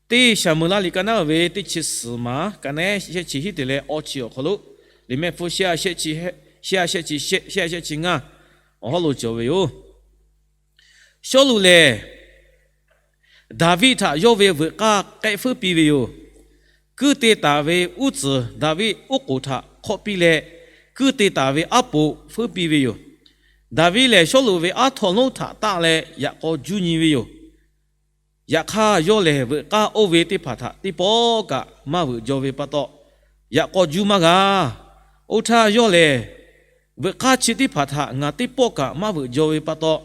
teˇ Saˍmo-eˍlaˆ liꞈ ka naˉ ve teˇ chi suhˍ maˍ ka naˉ shehˆ chi hiˉ te leh awˇ chi awˬ hk'aw lo, liꞈ mehˆ hpfuhˇ shehˆ a shehˆ chi shehˆ, shehˆ a shehˆ chi shehˆ, shehˆ a shehˆ chi ngaˇ awˬ hawˉ lo cawˬ ve yoˬ. Sawˉluꞈ lehˬ, Daˍviˆ htaꞈ yawˇ ve veuꞈ k'aˇ k'ehˆ fuiˉ piˇ ve yoˬ. Kuiˇ te taˍ ve uˉ tcuhˍ Daˍviˆ oˉ k'oˍ htaꞈ hk'awˆ piˇ leh, kuiˇ te taˍ ve aˉ poꞈ fuiˉ piˇ ve yoˬ. Daˍviˆ lehˬ, Sawˉluꞈ ve aˉ htaw lonˉ htaꞈ taˆ leh yaꞈ k'aw juˇ nyi ve yoˬ. Yaꞈ hk'aˇ, yawˇ lehˬ veuꞈ k'aˇ oˇ ve teˇ hpaˍ htaꞈ teˇ pawˆ kaꞈ maˇ veuꞈ jaw ve pa taw, yaꞈ k'aw juˇ maˇ g'a. Oˇ htaˇ, yawˇ lehˬ veuꞈ k'aˇ chi teˇ hpaˍ htaꞈ ngaˬ teˇ pawˆ kaꞈ maˇ veuꞈ jaw ve pa taw,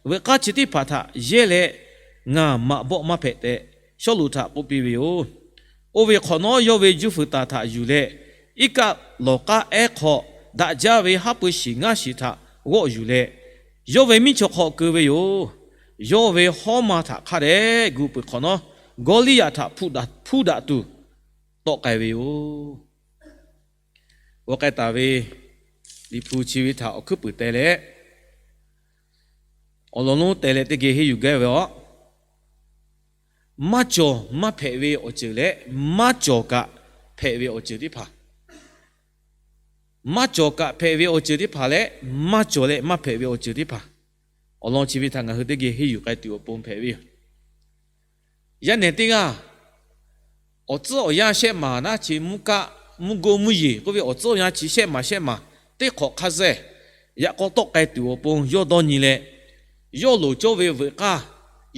veuꞈ k'aˇ chi teˇ hpaˍ htaꞈ yehˇ leh ngaˬ maꞈ bawˆ maˇ hpehꞈ tehꞈ, Sawˉluꞈ htaꞈ k'oˆ piˇ ve yoˬ. Oˇ ve hk'awꞈ nawˉ yawˇ ve juˇ fuiˍ taˍ htaꞈ yuˬ leh, iˉ kaˆ lawˬ k'aˉ ehˉ hk'aw daꞈ jaˇ ve haˉ pui shiˍ ngaˇ shiˍ htaꞈ g'awˆ yuˬ leh, yawˇ ve miˉ chaw hk'aw keu ve yoˬ. Yawˇ ve hawˉ ma htaꞈ hk'a dehꞈ gu peuˬ hk'awꞈ nawˉ, Gawˇliˇyaꞈ htaꞈ hpuˇ daꞈ tuˬ tawˆ k'ai ve yoˬ. G'aw k'ai taˍ ve Liꞈ hpu chi ve htaꞈ awˬ hkuiˉ puiˍ teh leh, awˬ lawn lonˉ teh leh teˇ geh henˇ yuˬ gaˇ ve aˬ, maˇ cawˬ maˇ hpehꞈ ve awˬ ceuˬ leh maˇ cawˬ kaꞈ hpehꞈ ve awˬ ceuˬ teˇ hpaˍ, maˇ cawˬ kaꞈ hpehꞈ ve awˬ ceuˬ teˇ hpaˍ leh maˇ cawˬ leh maˇ hpehꞈ ve awˬ ceuˬ teˇ hpaˍ, awˬ lawn chi ve htaꞈ ngaˬ hui teˇ geh henˇ yuˬ k'ai tuˬ awˬ pon hpehꞈ ve yoˬ. Yaˇ nehˬ teˇ g'aˇ awˬ tcuhˉ awˬ yanˇ shehˆ maˍ naˉ chi mvuhˇ kaˆ, mvuhˇ goˇ mvuhˇ yeˬ k'oˆ ve awˬ tcuhˉ awˬ yanˇ chi shehˆ maˍ shehˆ maˍ teˇ hk'awꞈ hk'a zehˬ yaꞈ k'aw tawˆ k'ai tuˬ awˬ pon yawˇ dawˇ nyi leh, yawˇ loˍ cawˇ ve veuꞈ k'aˇ,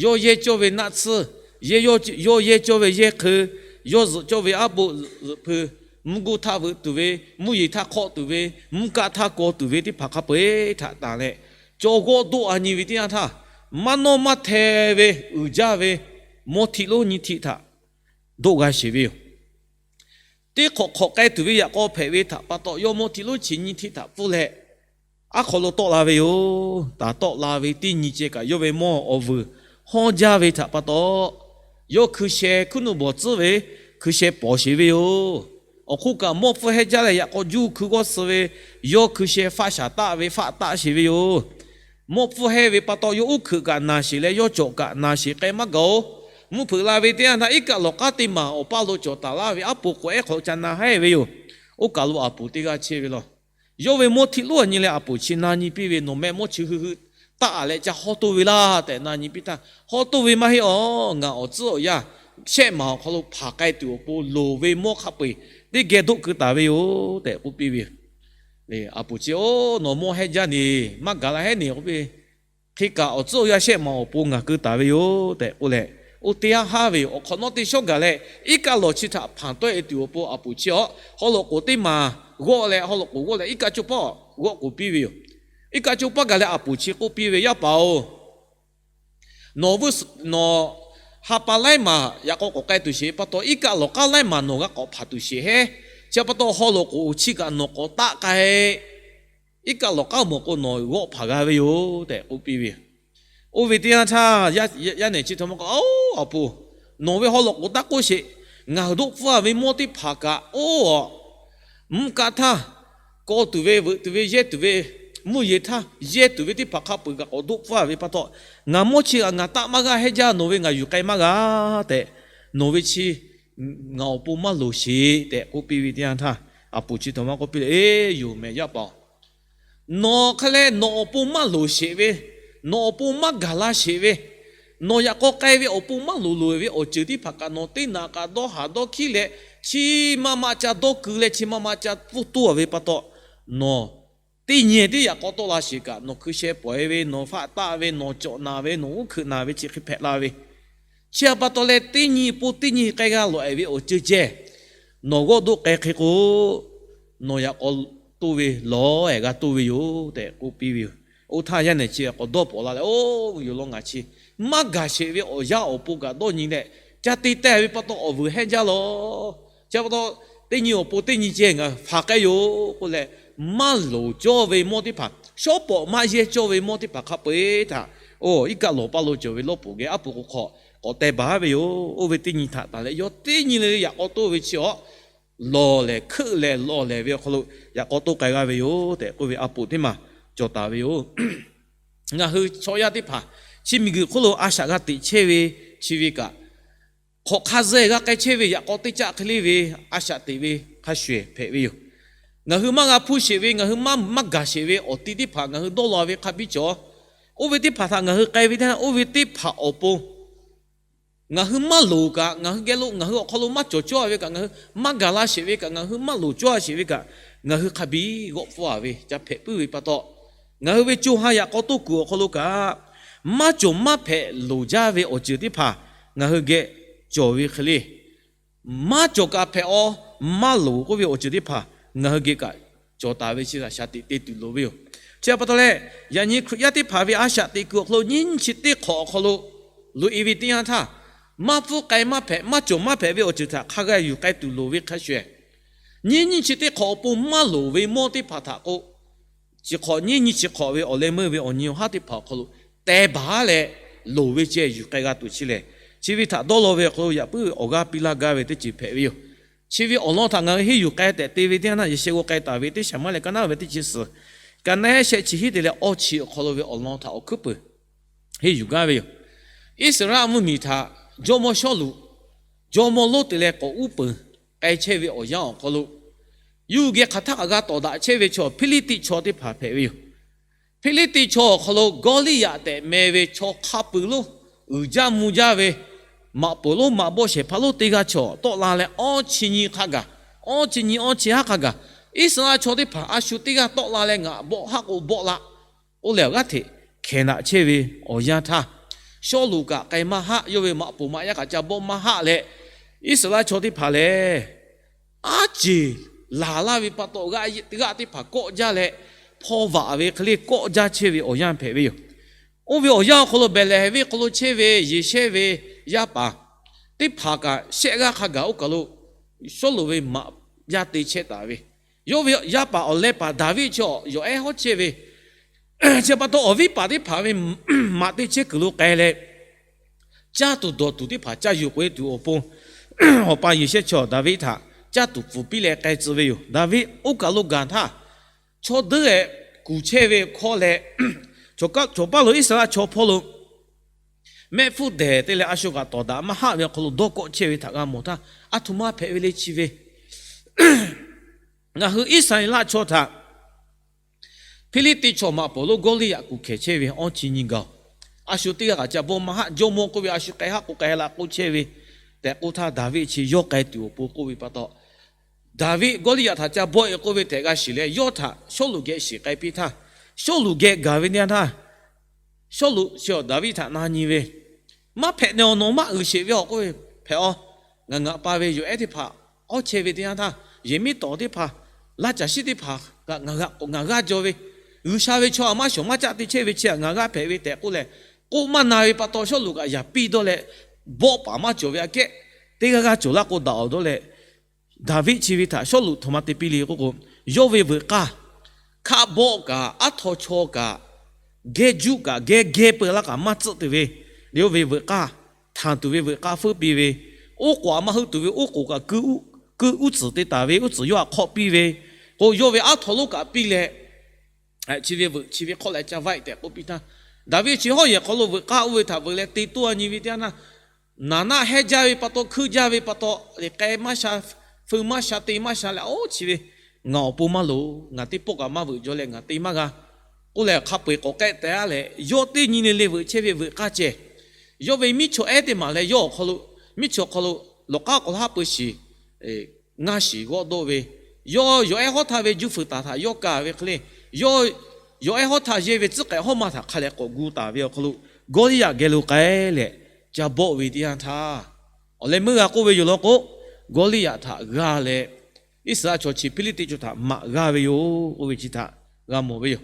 yawˇ yehˇ cawˇ ve naˆ tsuhˇ, yawˇ yehˇ cawˇ ve yehˇ hk'eu, yawˇ zuhꞈ cawˇ ve aˉ boˆ zuhꞈ hpeu, mvuhˇ goˇ htaˇ veuꞈ tuˬ ve, mvuhˇ yeˬ htaˇ hk'awˆ tuˬ ve, mvuhˇ kaˆ htaˇ kaw tuˬ ve teˇ hpaˍ hk'a peu-eˬ htaꞈ tanˬ leh, caw g'awˆ doˆ a nyi ve teˇ yanˇ htaˇ, maˇ nawˇ maˇ hteh ve uiˍ jaˇ ve mawˇ htiˆ lonˉ nyi htiˆ htaꞈ doˆ g'a sheˍ ve yoˬ. Teˇ hk'awꞈ hk'awꞈ k'ai tuˬ ve yaꞈ k'aw hpehꞈ ve htaꞈ pa taw, yawˇ mawˇ htiˆ lonˉ chi nyi htiˆ htaꞈ pfuhˇ leh, aˉ hk'aw lo tawˆ la ve yoˬ. Taˍ tawˆ la ve teˇ nyi ceh kaꞈ yawˇ ve mawˇ awˬ vuiˬ hawˇ jaˇ ve htaꞈ pa taw, yawˇ hkui sheh hkuiˉ nuˆ bawˬ tcuhˉ ve hkui sheh pawˍ sheˍ ve yoˬ. Awˬ hk'oˆ kaꞈ mawˇ pfuhˇ hehnˇ jaˇ leh yaꞈ k'aw juˇ hkui g'awˇ suh ve, yawˇ hkui sheh faˆ shaˍ taˆ ve faˆ taˆ sheˍ ve yoˬ. Mawˇ pfuhˇ hehnˇ ve pa taw yawˇ uˉ hkeuꞈ kaꞈ naˬ sheˍ leh yawˇ cawꞈ kaꞈ naˬ sheˍ k'ai maˇ gaˬ-oˬ. Mvuhˇ hpeuꞈ la ve teˇ yanˇ htaˇ iˉ kaˆ lawˬ k'aˉ teˇ maˬ awˬ paˇ lo cawˬ taˍ laˇ ve aˉ poꞈ k'awꞈ ehˉ hk'awꞈ ca na haiˉ ve yoˬ. Oˇ kaˬ lo aˬ puˍ teˇ g'aˇ chehˇ ve law. Yawˇ ve mawˇ htiˆ lonˉ a nyi leh aˬ puˍ chi na nyi piˇ ve, Nawˬ meh mawˇ chi hui hui taˆ a leh ca hawˇ toˇ ve laˇ tehꞈ na nyi piˇ htaˇ, Hawˇ toˇ ve maˇ heˆ aˬ. Ngaˬ awˬ tcuhˉ awˬ yanˇ shehˆ maˍ awˬ hk'aw lo hpanˍ k'ai tuˬ awˬ pon loˍ ve mawˇ hk'a peu-eˬ teˇ geh doˆ keu taˍ ve yoˬ tehꞈ k'oˆ piˇ ve yoˬ. Aˬ puˍ chi, Oˇ, nawˬ mawˇ hehnˇ jaˇ neˬ, maˇ gaˬ la hehnˇ neˬ k'oˆ piˇ ve. Hk'e kaꞈ awˬ tcuhˉ awˬ yanˇ shehˆ maˍ awˬ pon ngaˬ keu taˍ ve yoˬ tehꞈ k'oˆ leh, oˇ teˇ haˉ haˉ ve yoˬ. Awˬ hk'awꞈ nawˉ teˇ shawˉ gaˬ leh, iˉ kaˆ lawˬ chi htaꞈ hpanˍ tawˆ e tuˬ awˬ pon aˬ puˍ chi awˬ haw loꞈ k'oˍ teˇ maˬ g'awˆ leh, haw loꞈ k'oˍ g'awˆ leh iˉ kaˆ coˇ paˇ g'awˆ k'oˍ piˇ ve yoˬ. Iˉ kaˆ coˇ paˇ gaˬ leh aˬ puˍ chi k'oˆ piˇ ve, Yaˇ paˍ-oˬ, nawˬ veuˆ, nawˬ ha pa laiˉ maˬ yaꞈ k'aw k'awꞈ k'ai tuˬ sheˍ pa taw, iˉ kaˆ lawˬ k'aˉ laiˉ maˬ nawˬ g'a k'awꞈ hpanˍ tuˬ sheˍ heˉ. Chi pa taw haw loꞈ k'oˍ chi kaꞈ nawˬ k'awꞈ taˆ k'ai, iˉ kaˆ lawˬ k'aˉ mawˬ k'o nawˬ g'awˆ hpanˍ g'a ve yoˬ tehꞈ k'oˆ piˇ ve yoˬ. Oˇ ve teˇ yanˇ htaˇ, yaˇ nehˬ chi htaꞈ maˇ k'o, Oˇ, aˬ puˍ, nawˬ ve haw loꞈ k'oˍ taˇ k'oˆ sheˍ. Ngaˬ hui doˆ pfuhˇ a ve mawˇ teˇ hpaˍ kaꞈ, oˇ, mvuhˇ kaˆ htaˇ kaw tuˬ ve, veuꞈ tuˬ ve, yehˇ tuˬ ve, mvuhˇ yeˬ htaˇ yehˇ tuˬ ve teˇ hpaˍ hk'a peu-eˬ kaꞈ k'awꞈ doˆ pfuhˇ a ve pa taw, ngaˬ mawˇ chi kaꞈ ngaˬ taˆ maˇ g'a hehnˇ jaˇ, nawˬ ve ngaˬ yuˬ k'ai maˇ g'a tehꞈ, nawˬ ve chi ngaˬ awˬ pon maˇ loˍ sheˍ tehꞈ k'oˆ piˇ ve teˇ yanˇ htaˇ, aˬ puˍ chi htaꞈ maˇ k'oˆ piˇ leh, Eˇ, yoˬ mehˍ yaˇ paˍ-oˬ, nawˬ hk'e leh nawˬ awˬ pon maˇ loˍ sheˍ ve, nawˬ awˬ pon maˇ gaˬ la sheˍ ve, nawˬ yaꞈ k'aw k'ai ve awˬ pon maˇ loˍ loˍ ve awˬ ceuˬ teˇ hpaˍ kaꞈ nawˬ teˇ naꞈ kaꞈ dawˇ haˍ dawˇ hkiˉ leh, chi maˇ maˇ ca dawˇ keu leh chi maˇ maˇ ca pfuhˇ toˇ a ve pa taw, nawˬ teˇ nyi tiˉ yaꞈ k'aw tawˆ la sheˍ kaꞈ, nawˬ hkui sheh pawˍ e ve, nawˬ faˆ taˆ ve, nawˬ cawꞈ naˬ ve, nawˬ uˉ hkeuꞈ naˬ ve chi hk'e hpehꞈ la ve, chi pa taw leh teˇ nyi pon teˇ nyi k'ai g'a lawꞈ e ve awˬ ceuˬ ceh nawˬ g'awˇ doˆ k'ai hk'e k'o, nawˬ yaꞈ k'aw toˇ ve lawˬ ehˍ g'a toˇ ve yoˬ tehꞈ k'oˆ piˇ ve yoˬ. Oˇ htaˇ yaˇ nehˬ chi k'awꞈ dawˇ paw la leh, Oˇ, yoˬ law, ngaˬ chi maˇ gaˬ sheˍ ve awˬ yanˇ awˬ pon kaꞈ dawˇ nyi leh, ca te teh ve pa taw awˬ vuiˬ hehnˇ jaˇ law. Chi pa taw teˇ nyi awˬ pon teˇ nyi ceh ngaˬ hpanˍ k'ai yoˬ k'oˆ leh, maˇ loˍ cawˇ ve mawˇ teˇ hpaˍ, shawˉ pawˍ maˇ yehˇ cawˇ ve mawˇ teˇ hpaˍ hk'a peu-eˬ htaꞈ, oˇ, iˉ kaˆ lawˬ paˇ lo cawˬ ve lawˇ puˍ geh aˉ puˍ k'o hk'awꞈ k'awꞈ teh baˬ ve yoˬ. Oˇ ve teˇ nyi htaꞈ tanˬ leh yawˇ teˇ nyi le yaꞈ k'aw toˇ ve chi awˬ lawˬ lehˬ, hkeuˆ leh lawˬ lehˬ ve awˬ hk'aw lo yaꞈ k'aw toˇ k'ai g'a ve yoˬ tehꞈ k'oˆ ve aˉ puˍ teˇ maˬ cawˬ taˍ ve yoˬ. Ngaˬ hui chaw yaˇ teˇ hpaˍ chi miˬguiˬ hk'oˆ lo a shaꞈ g'a teꞈ chehˇ ve chi ve kaꞈ, hk'awꞈ hk'a zuhꞈ g'a k'ai chehˇ ve yaꞈ k'aw teˇ caˆ hk'e le ve a shaꞈ teꞈ ve hk'a shuˍ ehˍ hpehꞈ ve yoˬ. Ngaˬ hui maˇ g'a hpuˇ sheˍ ve, ngaˬ hui maˇ gaˬ sheˍ ve awˬ ti teˇ hpaˍ ngaˬ hui dawˇ law ve hk'a biˇ cawˬ. Oˇ ve teˇ hpaˍ htaꞈ ngaˬ hui k'ai ve teˇ yanˇ, oˇ ve teˇ hpaˍ awˬ pon ngaˬ hui maˇ loˍ kaꞈ, ngaˬ hui geh lo ngaˬ hui awˬ hk'aw lo maˇ cawˬ cawˇ ve kaꞈ, ngaˬ hui maˇ gaˬ la sheˍ ve kaꞈ, ngaˬ hui maˇ loˍ cawˇ sheˍ ve kaꞈ, ngaˬ hui hk'a biˇ g'awˆ pfuhˇ a ve ca hpehꞈ puiˉ ve pa taw, ngaˬ hui ve co ha yaꞈ k'aw toˇ kuˬ awˬ hk'aw lo kaꞈ, maˇ cawˬ maˇ hpehꞈ loˍ jaˇ ve awˬ ceuˬ teˇ hpaˍ ngaˬ hui geh cawˬ ve hk'e le. Maˇ cawˬ kaꞈ hpehꞈ a, maˇ loˍ k'oˆ ve awˬ ceuˬ teˇ hpaˍ ngaˬ hui geh kaꞈ cawˬ taˍ ve chi htaꞈ shaˍ tiꞈ te tuˬ loˍ ve yoˬ. Chi pa taw leh, yaꞈ nyi Hkriꞈ yaˇ teˇ hpaˍ ve a shaꞈ teꞈ kuiˬ awˬ hk'aw lo nyiˇ nyiˇ chi teˇ hk'awꞈ awˬ hk'aw lo loꞈ e ve teˇ yanˇ htaˇ, maˇ pfuhˇ k'ai maˇ hpehꞈ, maˇ cawˬ maˇ hpehꞈ ve awˬ ceuˬ htaꞈ hk'a g'a yuˬ k'ai tuˬ loˍ ve hk'a shuˍ, nyiˇ nyiˇ chi teˇ hk'awꞈ awˬ pon maˇ loˍ ve mawˇ teˇ hpaˍ htaꞈ k'o, chi hk'awꞈ nyiˇ nyiˇ chi hk'awꞈ ve awˬ leh meuˇ ve awˬ nyi awˬ haˉ teˇ hpaˍ awˬ hk'aw lo teh baˬ leh loˍ ve ceh yuˬ k'ai g'a tuˬ chi lehˬ, chi ve htaꞈ dawˇ law ve awˬ hk'aw lo yaꞈ puiˉ awˬ g'aˇ piˇ laˇ gaˇ ve teˇ ceuˬ hpehꞈ ve yoˬ. Chi ve awˬ lawn htaꞈ ngaˬ hui henˇ yuˬ k'ai tehꞈ te ve teˇ yanˇ, Yeˍsuˆ g'aw k'ai taˍ ve teˇ shaˍ maˇ leh ka naˉ ve teˇ chi suhˍ, ka naˉ shehˆ chi hiˉ te leh awˇ chi awˬ hk'aw lo ve awˬ lawn htaꞈ awˬ hkuiˉ peuˬ henˇ yuˬ gaˇ ve yoˬ. Iˉsaˍreˍlaˆ mvuhˇmiˬ htaꞈ jawˇmawˇ Sawˉluꞈ, jawˇmawˇ lonˉ te leh k'awꞈ uˉ peunˍ k'ai chehˇ ve awˬ yanˇ awˬ hk'aw lo, yawˇ hui geh hk'aˬ htaˇ kaꞈ g'a tawˍ daꞈ chehˇ ve chaw Hpiˇliˇtiˆ chaw teˇ hpaˍ hpehꞈ ve yoˬ. Hpiˇliˇtiˆ chaw awˬ hk'aw lo Gawˇliˇyaꞈ tehꞈ meh ve chaw hk'a peuˬ lonˉ, uiˍ jaˇ mvuh jaˇ ve, maꞈ poˍ lonˉ maꞈ bawˆ shehˍ hpaˇ lonˉ teˇ g'aˇ chaw tawˆ la leh awˇ chi nyi hk'a gaˬ, awˇ chi nyi awˇ chi haˉ hk'a gaˬ, Iˉsaˍreˍlaˆ chaw teˇ hpaˍ a shu teˇ g'aˇ tawˆ la leh ngaˬ bawˆ haˉ k'o bawˆ la, oˇ lehˬ awˬ g'aˇ hteꞈ hkehˍ naꞈ chehˇ ve awˬ yanˇ htaˇ, Sawˉluꞈ kaꞈ k'ai maˇ haˆ, yawˇ ve maꞈ poˍ maꞈ yaˇ kaꞈ ca bawˆ maˇ haˆ leh, Iˉsaˍreˍlaˆ chaw teˇ hpaˍ lehˬ, aˉ ceˬ laˬ laˇ ve pa taw, g'aˇ teˇ hpaˍ kawˆ jaˇ leh, hpaw vaꞈ ve hk'e le kawˆ jaˇ chehˇ ve awˬ yanˇ hpehꞈ ve yoˬ. Oˇ ve awˬ yanˇ awˬ hk'aw lo Behˍlehˍhehnˍ venˇ hk'aw lo chehˇ ve Yeˍsehˇ ve yaˇ paˍ teˇ hpaˍ kaꞈ shehˆ g'aˇ hk'a gaˬ oˇ kaˬ lo Sawˉluꞈ ve maꞈ yaˇ te chehˇ taˍ ve, yawˇ ve yaˇ paˍ awˬ leh paˍ Daˍviˆ chi yawˬ ehˉ hawˉ chehˇ ve, chi pa taw awˬ viˉ paˍ teˇ hpaˍ ve maꞈ teˇ chehˇ kuiˬ lo k'ai leh, caˇ tuˬ dawˬ tuˬ teˇ hpaˍ caˇ yuˬ k'oꞈ e tuˬ awˬ pon, awˬ pa Yeˍsehˇ chaw Daˍviˆ htaꞈ caˇ tuˬ pfuhˍ piˇ leh k'ai tcuh ve yoˬ. Daˍviˆ oˇ kaˬ lo gaˬ htaˇ, chaw deuˉ ehˍ kuˬ chehˇ ve hkawˇ leh, chaw paˇ lo Iˉsaˍreˍlaˆ chaw hpawˇ lo mehˆ hpfuhˇ dehˬ te leh a shu kaꞈ tawˍ daꞈ maˇ haˆ ve awˬ hk'aw lo dawˇ kawˆ chehˇ ve htaꞈ g'a mawˬ htaˇ, a htoꞈ ma hpehꞈ ve le chi ve, ngaˬ hui Iˉsaˍreˍlaˆ chaw htaꞈ Hpiˇliˇtiˆ chaw maꞈ poˍ lonˉ Gawˇliˇyaꞈ kuˬ hkehˍ chehˇ ve awˇ chi nyi gaˬ-oˬ. A shu teˇ g'aˇ kaꞈ ca bawˆ maˇ haˆ, jawˇmawˇ k'oˆ ve a shu k'ai haˆ k'o k'ai la k'oˆ chehˇ ve tehꞈ k'oˆ htaˇ, Daˍviˆ chi yawˇ k'ai tuˬ awˬ pon k'oˆ ve pa taw, Daˍviˆ Gawˇliˇyaꞈ htaꞈ ca bawˆ e k'oˆ ve tehꞈ g'a shiˍ leh, yawˇ htaꞈ Sawˉluꞈ geh shiˍ k'ai piˇ htaˇ, Sawˉluꞈ geh gaˬ ve teˇ yanˇ htaˇ, Sawˉluꞈ chi Daˍviˆ htaꞈ na nyi ve, Maˇ hpehꞈ neh awˬ nawˬ maˇ uiˍ sheˍ ve awˬ k'oˆ ve hpehꞈ a. Ngaˬ ngaꞈ pa ve yawˬ ehˉ teˇ hpaˍ awˇ chehˇ ve teˇ yanˇ htaˇ, yehˬ miˉ tawˍ teˇ hpaˍ, laˇ caˬ shiˉ teˇ hpaˍ kaꞈ ngaˬ g'a k'o ngaˬ g'aˇ jaw ve, G'uiˬsha ve chaw a maˇ shawˍ maˇ caˆ te chehˇ ve chi htaꞈ ngaˬ g'aˇ hpehꞈ ve tehꞈ k'oˆ leh, k'oˆ maˇ na ve pa taw Sawˉluꞈ kaꞈ yaꞈ piˇ dawˇ leh, bawˆ paˍ maˇ cawˬ ve aꞈ kehˉ, teˇ g'aˇ g'aˇ cawˬ laˇ k'o daꞈ awˬ dawˇ leh, Daˍviˆ chi ve htaꞈ Sawˉluꞈ htoꞈ ma te piˇ le k'oˆ k'o, yawˇ ve veuꞈ k'aˇ hkaˆ bawˆ kaꞈ, aˉ htaw chaw kaꞈ, gehˇ juˆ kaꞈ, gehˇ geh peu laˇ kaꞈ maˇ tcuhˆ tuˬ ve, yawˇ ve veuꞈ k'aˇ, htanˬ tuˬ ve veuꞈ k'aˇ feuˉ piˇ ve, oˉ k'oˍ aꞈ maˇ heuˆ tuˬ ve oˉ k'oˍ kaꞈ, keu uˉ tcuhˍ te taˍ ve uˉ tcuhˍ yawˇ htaꞈ hk'awˆ piˇ ve, k'o yawˇ ve aˉ htaw lonˉ kaꞈ piˇ leh, chi ve veuꞈ chi ve hk'awˆ leh ca vaiˆ tehꞈ k'oˆ piˇ htaˇ, Daˍviˆ chi hawˉ yehˬ hk'aw lo veuꞈ k'aˇ oˇ ve htaꞈ veuꞈ leh te toˇ a nyi ve teˇ yanˇ, naˍ naˆ hehˇ jaˇ ve pa taw, hkuiˇ jaˇ ve pa taw, lehˬ k'ai maˇ sha, feu maˇ sha, te maˇ sha leh, oˇ chi ve ngaˬ awˬ pon maˇ loˍ, ngaˬ teˇ pawˆ kaꞈ maˇ veuꞈ jaw leh ngaˬ te maˇ g'a k'oˆ leh, hk'a peu eˬ k'awꞈ k'ehˆ teh a leh, yawˇ teˇ nyi le le veuꞈ chehˇ ve veuꞈ k'aˇ ceh, yawˇ ve miˉ chaw ehˉ teˇ maˬ leh yawˇ awˬ hk'aw lo, miˉ chaw hk'aw lo lawˬ k'aˉ k'awꞈ haˉ peu shiˍ ngaˇ shiˍ g'awˇ dawˆ ve, yawˇ yawˬ ehˉ hawˉ htaˇ ve juˇ fuiˍ taˍ htaꞈ yawˇ kaˇ ve hk'e le, yawˇ yawˬ ehˉ hawˉ htaˇ yehˇ ve tcuhˉ k'ehꞈ hawˉ ma htaꞈ hk'a leh k'awꞈ gu taˍ ve awˬ hk'aw lo, Gawˇliˇyaꞈ geh lo k'ai leh ca bawˆ ve teˇ yanˇ htaˇ, awˬ leh meuˇ g'a k'oˆ ve yoˬ law k'o, Gawˇliˇyaꞈ htaꞈ g'a leh, Iˉsaˍreˍlaˆ chaw chi Hpiˇliˇtiˆ chaw htaꞈ maꞈ g'aˇ ve yoˬ k'oˆ ve chi htaꞈ g'a mawˬ ve yoˬ.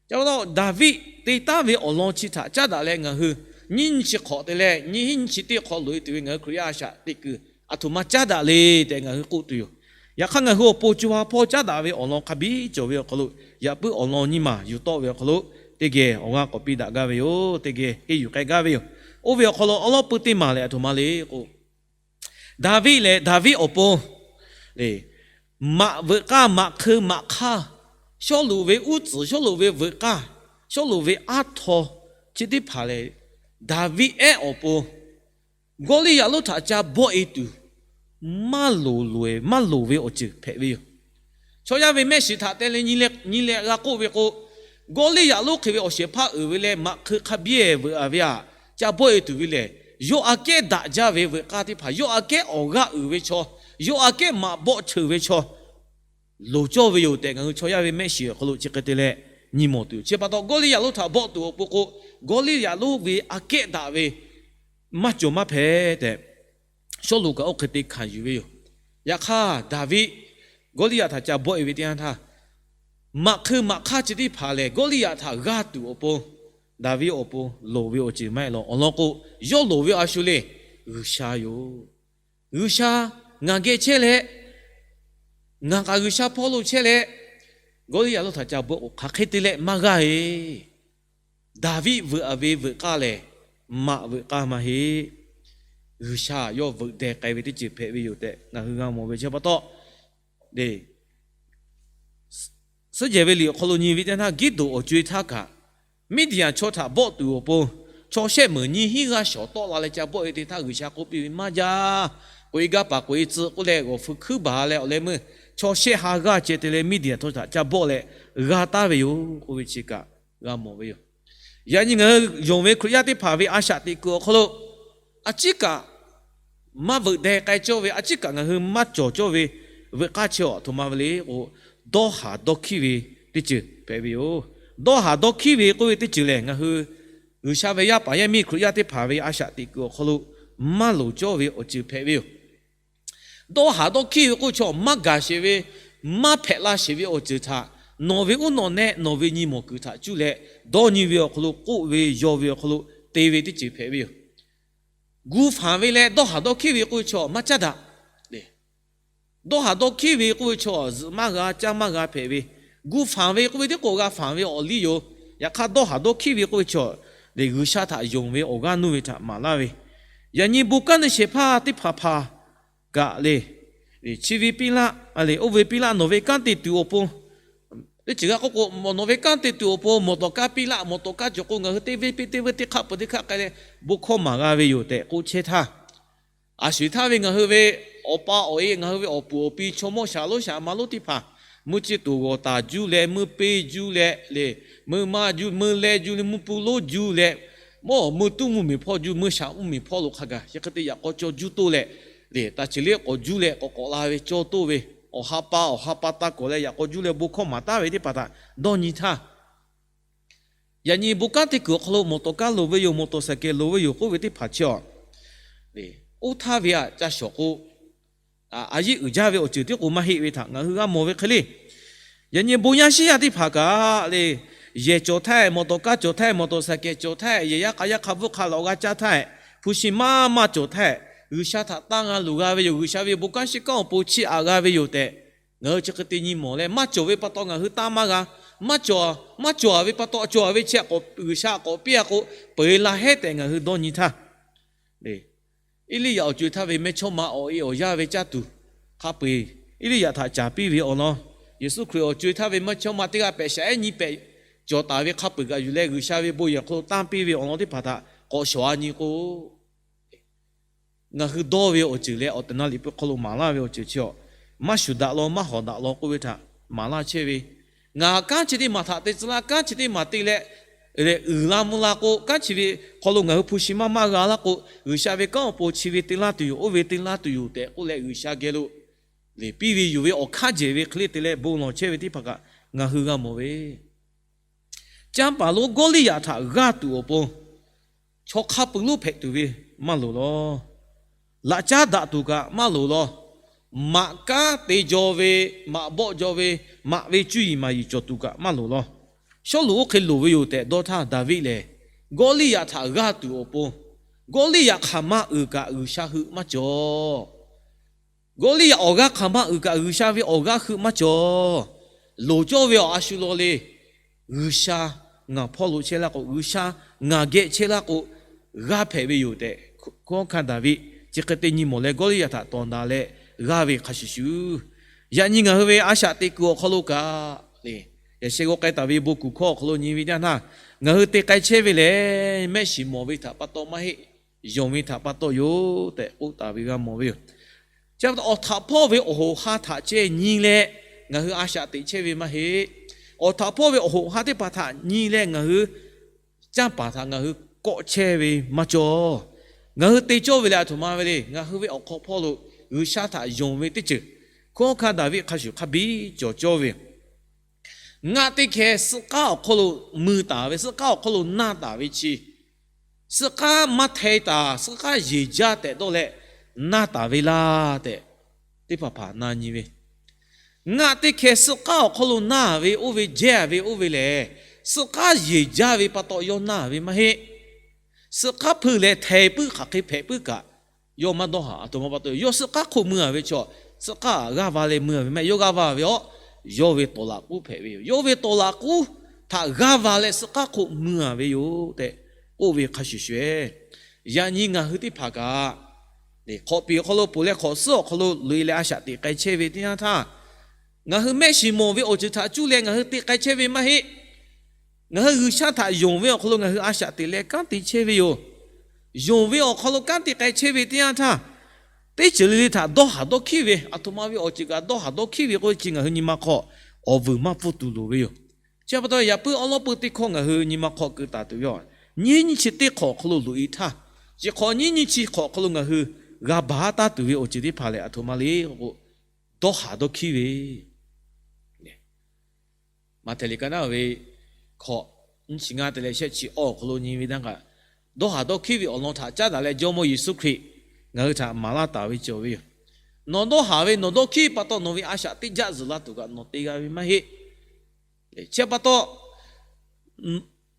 Ca pa taw Daˍviˆ te taˉ ve awˬ lawn chi htaꞈ caˉ daꞈ leh ngaˬ hui nyiˇ nyi chi hk'awꞈ te leh nyiˇ hinˉ nyiˇ chi teˇ hk'awꞈ loꞈ e tuˬ ve ngaˬ hui Hkriꞈ yaˇ a shaꞈ teꞈ kuiˬ aˬ htoꞈ ma caˉ daꞈ le tehꞈ ngaˬ hui k'oˆ tuˬ yoˬ. Yaꞈ hk'aˇ ngaˬ hui awˬ pon co ha hpawˇ caˉ daꞈ ve awˬ lawn hk'a biˇ cawˬ ve awˬ hk'aw lo, yaꞈ puiˉ awˬ lawn nyiˇ maˬ yuˬ tawˆ ve awˬ hk'aw lo, teˇ geh awˬ g'aˇ k'awꞈ piˇ daꞈ gaˇ ve yoˬ. Teˇ geh henˇ yuˬ k'ai gaˇ ve yoˬ. Oˇ ve awˬ hk'aw lo awˉ lawˉ pui teˇ maˬ lehˬ aˬ htoꞈ ma le k'o, Daˍviˆ lehˬ, Daˍviˆ awˬ pon maꞈ veuꞈ k'aˇ, maꞈ hkeu maꞈ hk'aˇ, Sawˉluꞈ ve uˉ tcuhˍ, Sawˉluꞈ ve veuꞈ k'aˇ, Sawˉluꞈ ve aˉ htaw chi teˇ hpaˍ lehˬ, Daˍviˆ ehˉ awˬ pon Gawˇliˇyaꞈ lonˉ htaꞈ ca bawˆ e tuˬ maˇ loˍ loꞈ-e, maˇ loˍ ve awˬ ceuˬ hpehꞈ ve yoˬ. Chaw yaˇ ve mehˆ shiˍ htaꞈ te leh nyi leh g'a k'oˆ ve k'o, Gawˇliˇyaꞈ lonˉ hk'e ve awˬ shehˍ hpaˇ uiˍ ve leh maꞈ hkeu hk'a biˇ-e veuꞈ-a ve htaꞈ ca bawˆ e tuˬ ve lehˬ, yawˇ aꞈ kehˉ daꞈ jaˇ ve veuꞈ k'aˇ teˇ hpaˍ, yawˇ aꞈ kehˉ awˬ g'aˇ uiˍ ve chaw, yawˇ aꞈ kehˉ maꞈ bawˆ cheuˬ ve chaw loˍ cawˇ ve yoˬ tehꞈ, ngaˬ hui chaw yaˇ ve mehˆ shiˍ awˬ hk'aw lo chi hk'e te leh nyi mawˬ tuˬ yoˬ. Chi pa taw, Gawˇliˇyaꞈ lonˉ htaꞈ bawˆ tuˬ awˬ pon k'o, Gawˇliˇyaꞈ lonˉ ve aꞈ kehˉ daꞈ ve maˇ cawˬ maˇ hpehꞈ tehꞈ, Sawˉluꞈ kaꞈ oˇ hk'e te hkanˍ yuˬ ve yoˬ. Yaꞈ hk'aˇ, Daˍviˆ Gawˇliˇyaꞈ htaꞈ ca bawˆ e ve teˇ yanˇ htaˇ, maꞈ hkeu maꞈ hk'aˇ chi teˇ hpaˍ lehˬ, Gawˇliˇyaꞈ htaꞈ g'a tuˬ awˬ pon, Daˍviˆ awˬ pon loˍ ve awˬ ceuˬ maˇ heˆ law. Awˬ lawn k'o, yawˇ loˍ ve a shu le, G'uiˬsha yoˬ. G'uiˬsha ngaˬ geh chehˇ leh, ngaˬ kaꞈ G'uiˬsha hpawˇ lo chehˇ leh, Gawˇliˇyaꞈ lonˉ htaꞈ ca bawˆ k'o, hk'aˬ hk'e te leh maˇ g'aˇ-e. Daˍviˆ veuꞈ-a ve veuꞈ k'aˇ lehˬ, maꞈ veuꞈ k'aˇ maˇ heˆ. G'uiˬsha yawˇ veuꞈ deh k'ai ve teˇ ceuˬ hpehꞈ ve yoˬ tehꞈ ngaˬ hui g'a mawˬ ve chi pa taw, suhˉ jehˬ ve liꞈ awˬ hk'aw lo nyi ve teˇ yanˇ htaˇ, Giˇdoˍ awˬ co-e htaˇ kaꞈ, Miˇdiˍyaꞈ chaw htaꞈ bawˆ tuˬ awˬ pon chaw shehˆ meunˍ nyiˇ hinˉ g'aˇ shawˍ tawˆ la leh ca bawˆ e teˇ htaˇ, G'uiˬsha k'oˆ piˇ ve, Maˇ jaˇ. K'oꞈ-e gaˇ paˍ k'oꞈ-e tcuh k'oˆ leh g'awˬ hpu hkuiˉ baˬ leh awˬ leh meuˇ chaw shehˆ ha g'aˇ ceh te leh Miˇdiˍyaꞈ chaw htaꞈ ca bawˆ leh g'a taˍ ve yoˬ k'oˆ ve chi kaꞈ g'a mawˬ ve yoˬ. Yaꞈ nyi ngaˬ hui yonˍ ve Hkriꞈ yaˇ teˇ hpaˍ ve a shaꞈ teꞈ kuiˬ awˬ hk'aw lo, a ciˉ kaꞈ maˇ veuꞈ deh k'ai cawˇ ve, a ciˉ kaꞈ ngaˬ hui maˇ cawˬ cawˇ ve veuꞈ k'aˇ chi a htoꞈ ma ve le k'o, dawˇ haˍ dawˇ hkiˇ ve teˇ ceuˬ hpehꞈ ve yoˬ. Dawˇ haˍ dawˇ hkiˇ ve k'oˆ ve teˇ ceuˬ lehˬ, ngaˬ hui G'uiˬsha ve yaˇ paˍ yaˇ miˇ Hkriꞈ yaˇ teˇ hpaˍ ve a shaꞈ teꞈ kuiˬ awˬ hk'aw lo maˇ loˍ cawˇ ve awˬ ceuˬ hpehꞈ ve yoˬ. Dawˇ haˍ dawˇ hkiˇ ve k'oˆ ve chaw maˇ gaˬ sheˍ ve, maˇ hpehꞈ la sheˍ ve awˬ ceuˬ htaꞈ nawˬ ve uˉ nawˬ nehˆ nawˬ ve nyi mawˬ kuiˬ htaꞈ cuˇ leh, dawˇ nyi ve awˬ hk'aw lo k'oˆ ve yaw ve awˬ hk'aw lo te ve teˇ ceuˬ hpehꞈ ve yoˬ. Gu fanˍ ve leh dawˇ haˍ dawˇ hkiˇ ve k'oˆ ve chaw maˇ caˉ daꞈ. Dawˇ haˍ dawˇ hkiˇ ve k'oˆ ve chaw zuhꞈ maˇ g'a caˇ maˇ g'a hpehꞈ ve, gu fanˍ ve k'oˆ ve teˇ k'o g'a fanˍ ve awˬ liˇ yoˬ. Yaꞈ hk'aˇ, dawˇ haˍ dawˇ hkiˇ ve k'oˆ ve chaw, G'uiˬsha htaꞈ yonˍ ve awˬ g'aˇ nuˇ ve htaꞈ maˍ laˇ ve, yaꞈ nyi bon kanˉ te shehˍ hpaˇ teˇ hpaˍ hpaˍ kaꞈ le, chi ve piˇ laˆ, oˇ ve piˇ laˆ, nawˬ ve kanˉ te tuˬ awˬ pon, teˇ ceuˬ g'a k'oˆ k'o, nawˬ ve kanˉ te tuˬ awˬ pon mawˬ tawˍ kaˇ piˇ laˆ, mawˬ tawˍ kaˇ cawˬ k'o, ngaˬ hui teˇ venˇ piˇ teˇ venˇ teˇ hk'aˆ peuˬ teˇ hk'aˆ k'ai leh bon hkawˇ maˍ g'a ve yoˬ tehꞈ k'oˆ chehˇ htaˇ, a shuˍ htaˇ ve ngaˬ hui ve awˬ pa awˬ e, ngaˬ hui ve awˬ puˍ awˬ pi, chaw mawˇ shaˍ lonˉ shaˍ ma lonˉ teˇ hpaˍ, meuˇ chi tuˬ g'awˬ taˍ juˇ leh, meuˇ peˇ juˇ leh le, meuˇ maˇ juˇ, meuˇ leh juˇ leh, meuˇ pui lonˉ juˇ leh, meuˇ tuˉ mvuhˇmiˬ hpawˇ juˇ, meuˇ shaˍ mvuhˇmiˬ hpawˇ lo hk'a gaˬ chi hk'e te yaꞈ k'aw caw juˇ toˇ leh, le taˍ ceuˬ le k'awꞈ juˇ leh k'awꞈ k'awꞈ la ve caw toˇ ve, awˬ ha pa awˬ ha pa taˇ kawˍ leh yaꞈ k'aw juˇ leh bon hkawˇ maˍ taˍ ve teˇ hpaˍ htaꞈ dawˇ nyi htaˇ, yaꞈ nyi bon kanˉ te kuiˬ awˬ hk'aw lo mawˬ tawˍ kaˇ loˍ ve yoˬ, mawˬ tawˍ saˍ kehˍ loˍ ve yoˬ k'oˆ ve teˇ hpaˍ chi a, oˇ htaˇ ve aꞈ ca shawˍ k'o, a yiˉ uiˍ jaˇ ve awˬ ceuˬ tiˉ k'o maˇ heˆ ve htaꞈ ngaˬ hui g'a mawˬ ve hk'e le. Yaꞈ nyi bon yaˇ shiˉ yaˇ teˇ hpaˍ kaꞈ le, yehˬ cawˬ htaˇ, mawˬ tawˍ kaˇ cawˬ htaˇ, mawˬ tawˍ saˍ kehˍ cawˬ htaˇ, yehˬ yaˇ k'a yaˇ hk'a bvuhˆ hk'a lawꞈ g'a caˇ htaˇ, hpu shi maˇ maˇ cawˬ htaˇ, G'uiˬsha htaꞈ tanˇ g'a luˬ g'a ve yoˬ. G'uiˬsha ve bon kanˉ shiˉ kanˉ awˬ pon chiˇ aꞈ g'a ve yoˬ tehꞈ, ngaˬ hui chi hk'e te nyi mawˬ leh, maˇ cawˬ ve pa taw ngaˬ hui tanˇ maˇ g'a. Maˇ cawˬ, maˇ cawˬ ve pa taw cawˬ ve chi G'uiˬsha k'awꞈ piˇ-a k'o, peuˬ e la hehˉ tehꞈ ngaˬ hui dawˇ nyi htaˇ, Eˇliˇyaꞈ awˬ co-e htaˇ ve mehˇchawˇma awˬ e awˬ yaˇ ve caˇ tuˬ hk'a peu-eˬ Eˇliˇyaꞈ htaꞈ caˍ piˇ ve awˬ lawn, Yeˍsuˆ Hkriꞈ awˬ co-e htaˇ ve mehˇchawˇma teˇ g'aˇ pehꞈ shaˍ ehˉ nyi pehꞈ cawˬ taˍ ve hk'a peu-eˬ kaꞈ yuˬ leh G'uiˬsha ve bon yehˬ hk'aw lo tanˇ piˇ ve awˬ lawn teˇ hpaˍ htaꞈ k'awꞈ shawˍ-a nyi k'o, ngaˬ hui dawˇ ve awˬ ceuˬ leh awˬ tehˬ na liꞈ hpu hk'aw lo maˍ laˇ ve awˬ ceuˬ chi a, maˇ shuˍ daꞈ law maˇ hawˍ daꞈ law k'oˆ ve htaꞈ maˍ laˇ chehˇ ve, ngaˬ kanˉ chi teˇ maˬ htaꞈ te tcuh laˇ, kanˉ chi teˇ maˬ te leh uiˍ la mvuh la k'o, kanˉ chi ve hk'aw lo ngaˬ hui hpu shi maˇ maˇ g'a laˇ k'o, G'uiˬsha ve kanˉ awˬ pon chi ve te laˇ tuˬ yoˬ, oˇ ve te laˇ tuˬ yoˬ tehꞈ k'oˆ leh G'uiˬsha geh lo le piˇ ve yuˬ ve awˬ hk'aˇ jehˬ ve hk'e le te leh bon lawˬ chehˇ ve teˇ hpaˍ kaꞈ ngaˬ hui g'a mawˬ ve Caˇ paˍ lonˉ Gawˇliˇyaꞈ htaꞈ g'aˇ tuˬ awˬ pon, chaw hk'a peuˬ lonˉ hpehꞈ tuˬ ve maˇ loˍ law. Laꞈ caˉ daꞈ tuˬ kaꞈ maˇ loˍ law. Maꞈ kanˉ te jaw ve, maꞈ bawˆ jaw ve, maꞈ ve cuˇ yiˍ maˍ yiˍ cawˬ tuˬ kaꞈ maˇ loˍ law. Sawˉluꞈ oˇ hk'e loˍ ve yoˬ tehꞈ dawˇ htaˇ, Daˍviˆ lehˬ Gawˇliˇyaꞈ htaꞈ g'aˇ tuˬ awˬ pon, Gawˇliˇyaꞈ hk'aˬ maˇ uiˍ kaꞈ G'uiˬsha heuˆ maˇ cawˬ. Gawˇliˇyaꞈ awˬ g'aˇ hk'aˬ maˇ uiˍ kaꞈ G'uiˬsha ve awˬ g'aˇ heuˆ maˇ cawˬ. Loˍ cawˇ ve awˬ a shu law le. G'uiˬsha ngaˬ hpawˇ lo chehˇ laˇ k'o, G'uiˬsha ngaˬ geh chehˇ laˇ k'o, g'aˇ hpehꞈ ve yoˬ tehꞈ, hkunˉ hawˉ hkanˇ Daˍviˆ chi hk'e te nyi mawˬ leh Gawˇliˇyaꞈ htaꞈ tawˍ daꞈ leh g'aˇ ve hk'a shuˍ shuˍ, yaꞈ nyi ngaˬ hui ve a shaꞈ teꞈ kuiˬ awˬ hk'aw lo kaꞈ le, yaꞈ sheh g'aw k'ai taˍ ve bon kuˬ hkawˇ awˬ hk'aw lo nyi ve jaˇ htaˇ, ngaˬ hui te k'ai chehˇ ve lehˬ, mehˆ shiˍ mawˬ ve htaꞈ pa taw maˇ heˆ. yonˍ ve htaꞈ pa taw yoˬ tehꞈ k'oˆ taˍ ve g'a mawˬ ve yoˬ. Chi pa taw awˬ htaꞈ hpawˇ ve awˬ hoꞈ ha htaꞈ ceh nyi leh ngaˬ hui a shaꞈ teꞈ chehˇ ve maˇ heˆ. Awˬ htaꞈ hpawˇ ve awˬ hoꞈ ha teˇ hpaˍ htaꞈ nyi leh ngaˬ hui canˇ paˍ htaꞈ ngaˬ hui kawˆ chehˇ ve maˇ cawˬ. Ngaˬ hui te cawˇ ve lehˬ aˬ htoꞈ ma ve le. Ngaˬ hui ve awˬ hk'aw hpawˇ lo G'uiˬsha htaꞈ yonˍ ve teˇ ceuˬ, hkunˉ hawˉ hkanˇ Daˍviˆ hk'a shuˍ hk'a biˇ cawˬ cawˇ ve, ngaˆ teˇ hkeh suhˆ k'aˉ awˬ hk'aw lo mui taˍ ve, suhˆ k'aˉ awˬ hk'aw lo naˇ taˍ ve chi, suhˆ k'aˉ maˇ hteh taˍ, suhˆ k'aˉ yeˬ jaˇ tehꞈ dawˇ leh naˇ taˍ ve laˇ tehꞈ, teˇ hpaˍ hpaˍ na nyi ve, ngaˆ teˇ hkeh suhˆ k'aˉ awˬ hk'aw lo naˇ ve oˇ ve jehˇ ve oˇ ve lehˬ, suhˆ k'aˉ yeˬ jaˇ ve pa taw yawˇ naˇ ve maˇ heˆ. Suhˆ k'aˉ hpui leh hteh puiˉ hk'aˬ hk'e hpehꞈ puiˉ kaꞈ, yawˇ maˇ dawˇ haˍ. Aˬ htoꞈ ma pa taw, yawˇ suhˆ k'aˉ hk'oˆ mui a ve chaw, suhˆ k'aˉ g'aˇ va leh mui a ve maˇ heˆ. Yawˇ g'aˇ va ve aˬ, yawˇ ve tawˍ laꞈ k'uˉ hpehꞈ ve yoˬ. Yawˇ ve tawˍ laꞈ k'uˉ htaꞈ g'aˇ va leh suhˆ k'aˉ hk'oˆ mui a ve yoˬ tehꞈ k'oˆ ve hk'a shuˍ shuˍ, yaꞈ nyi ngaˬ hui teˇ hpaˍ kaꞈ, hk'awꞈ piˍ awˬ hk'aw lo ponˬ leh hk'awꞈ suhˉ awˬ hk'aw lo loꞈ e leh a shaꞈ teꞈ k'ai chehˇ ve teˇ yanˇ htaˇ, ngaˬ hui mehˆ shiˍ mawˬ ve awˬ ceuˬ htaꞈ cuˇ leh ngaˬ hui te k'ai chehˇ ve maˇ heˆ. Ngaˬ hui G'uiˬsha htaꞈ yonˍ ve awˬ hk'aw lo ngaˬ hui a shaꞈ teꞈ leh kanˉ te chehˇ ve yoˬ. Yonˍ ve awˬ hk'aw lo kanˉ te k'ai chehˇ ve teˇ yanˇ htaˇ, teˇ ceuˬ le le htaꞈ dawˇ haˍ dawˇ hkiˉ ve, aˬ htoꞈ ma ve awˬ ceuˬ kaꞈ dawˇ haˍ dawˇ hkiˉ ve k'oˆ ve chi ngaˬ hui nyi ma hk'aw awˬ vuiˬ maˇ pfuhˇ tuˬ loˍ ve yoˬ. Chi pa taw yaꞈ puiˉ awˉ lawˉ puiˉ teˇ hkawˇ ngaˬ hui nyi ma hk'aw keu taˍ tuˬ ve, nyiˇ nyiˇ chi teˇ hk'awꞈ awˬ hk'aw lo loꞈ e htaˇ, chi hk'awꞈ nyiˇ nyiˇ chi hk'awꞈ awˬ hk'aw lo ngaˬ hui g'a baˬ taˉ tuˬ ve awˬ ceuˬ teˇ hpaˍ lehˬ aˬ htoꞈ ma le k'o, dawˇ haˍ dawˇ hkiˉ ve Maꞈhtehˍ liꞈ ka naˉ ve hkawꞈ nyiˇ chi ngaˇ te leh shehˆ chi awˬ hk'aw lo nyi ve htaˇ kaꞈ, dawˇ haˍ dawˇ hkiˉ ve awˬ lawn htaꞈ caˉ daꞈ leh Jawˇmawˇ Yeˍsuˆ Hkriꞈ ngaˬ hui htaꞈ maˍ laˇ taˍ ve cawˬ ve yoˬ. Nawˬ dawˇ haˍ ve nawˬ dawˇ hkiˉ pa taw nawˬ ve a shaꞈ teˇ jaˆ zuhˬ la tuˬ kaꞈ nawˬ te g'a ve maˇ heˆ. Chi pa taw,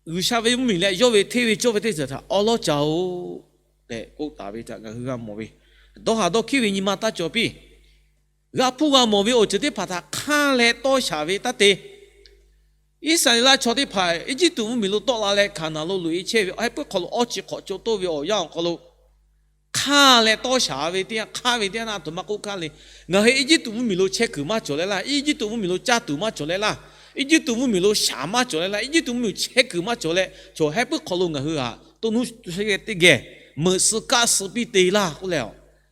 G'uiˬsha ve mvuhˇmiˬ leh yawˇ ve hteˇ ve cawˇ ve teˇ ceuˬ htaꞈ awˉ lawˉ ca-o tehꞈ k'oˆ taˍ ve htaꞈ ngaˬ hui g'a mawˬ ve, dawˇ haˍ dawˇ hkiˉ ve nyi ma taˇ cawˬ piˇ. G'a hpuˇ g'a mawˬ ve awˬ ceuˬ teˇ hpaˍ htaꞈ hk'anˇ leh tawˇ shaˍ ve taˇ te. Iˉsaˍreˍlaˆ chaw teˇ hpaˍ Eˇjiˇtuꞈ mvuhˇmiˬ lo tawˆ la leh Hkaˍnanˍ lo loꞈ e chehˇ ve awˬ heh puiˉ hk'aw lo awˇ chi hk'awꞈ co toˇ ve awˬ yanˇ awˬ hk'aw lo, hk'anˇ leh tawˇ shaˍ ve teˇ yanˇ, hk'anˇ ve teˇ yanˇ na aˬ htoꞈ ma k'oˆ hkanˇ le. Ngaˬ hui Eˇjiˇtuꞈ mvuhˇmiˬ lo chehˇ kuiˬ maˇ cawˬ leh laˇ. Eˇjiˇtuꞈ mvuhˇmiˬ lo caˇ tuˬ maˇ cawˬ leh laˇ. Eˇjiˇtuꞈ mvuhˇmiˬ lo shaˍ maˇ cawˬ leh laˇ. Eˇjiˇtuꞈ mvuhˇmiˬ chehˇ kuiˬ maˇ cawˬ leh, chaw heh puiˉ hk'aw lo ngaˬ hui htaꞈ to nuˇ teˇ geh meuꞈ suh kaˆ suh piˇ te laˇ k'oˆ leh,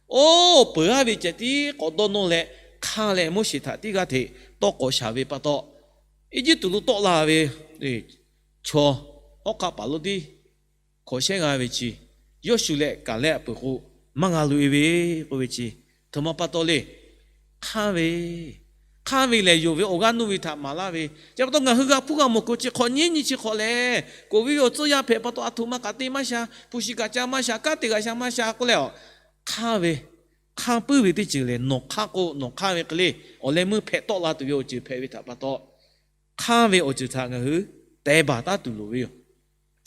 oˇ peuˬ g'aˇ ve ceh tiˉ k'awꞈ dawˇ nawˇ leh, hk'anˇ leh Moˉseˍ htaꞈ teˇ g'aˇ hteꞈ tawˇ k'awꞈ shaˍ ve pa taw, Eˇjiˇtuꞈ lo tawˆ la ve chaw hawˉ hk'aˆ paˍ lonˉ tiˉ hkawꞈ shehˉ g'a ve chi, Yoˇshuˆ leh Kaˍlehˆ peuˬ k'o, maˇ g'a loꞈ e ve k'oˆ ve chi, aˬ htoꞈ ma pa taw le. Hk'anˇ ve, hk'anˇ ve lehˬ yonˍ ve awˬ g'aˇ nuˇ ve htaꞈ maˍ laˇ ve. Chi pa taw ngaˬ hui g'a hpuˇ g'a mawˬ kuˬ chi hk'awꞈ nyiˇ nyiˇ chi hk'awꞈ lehˬ, k'oˍ ve ve awˬ tcuhˇ yaˇ hpehꞈ pa taw aˬ htoꞈ ma kaꞈ te maˇ sha, hpu shi kaꞈ ca maˇ sha, kanˉ te g'a sha maˇ sha k'oˆ leh, hk'anˇ ve, hk'anˇ puiˉ ve teˇ ceuˬ lehˬ nawˬ hk'anˇ k'o, nawˬ hk'anˇ ve hk'e le, awˬ leh meuˇ hpehꞈ tawˆ la tuˬ ve awˬ ceuˬ hpehꞈ ve htaꞈ pa taw, hk'anˇ ve awˬ ceuˬ htaꞈ ngaˬ hui teh baˬ taˉ tuˬ loˍ ve yoˬ.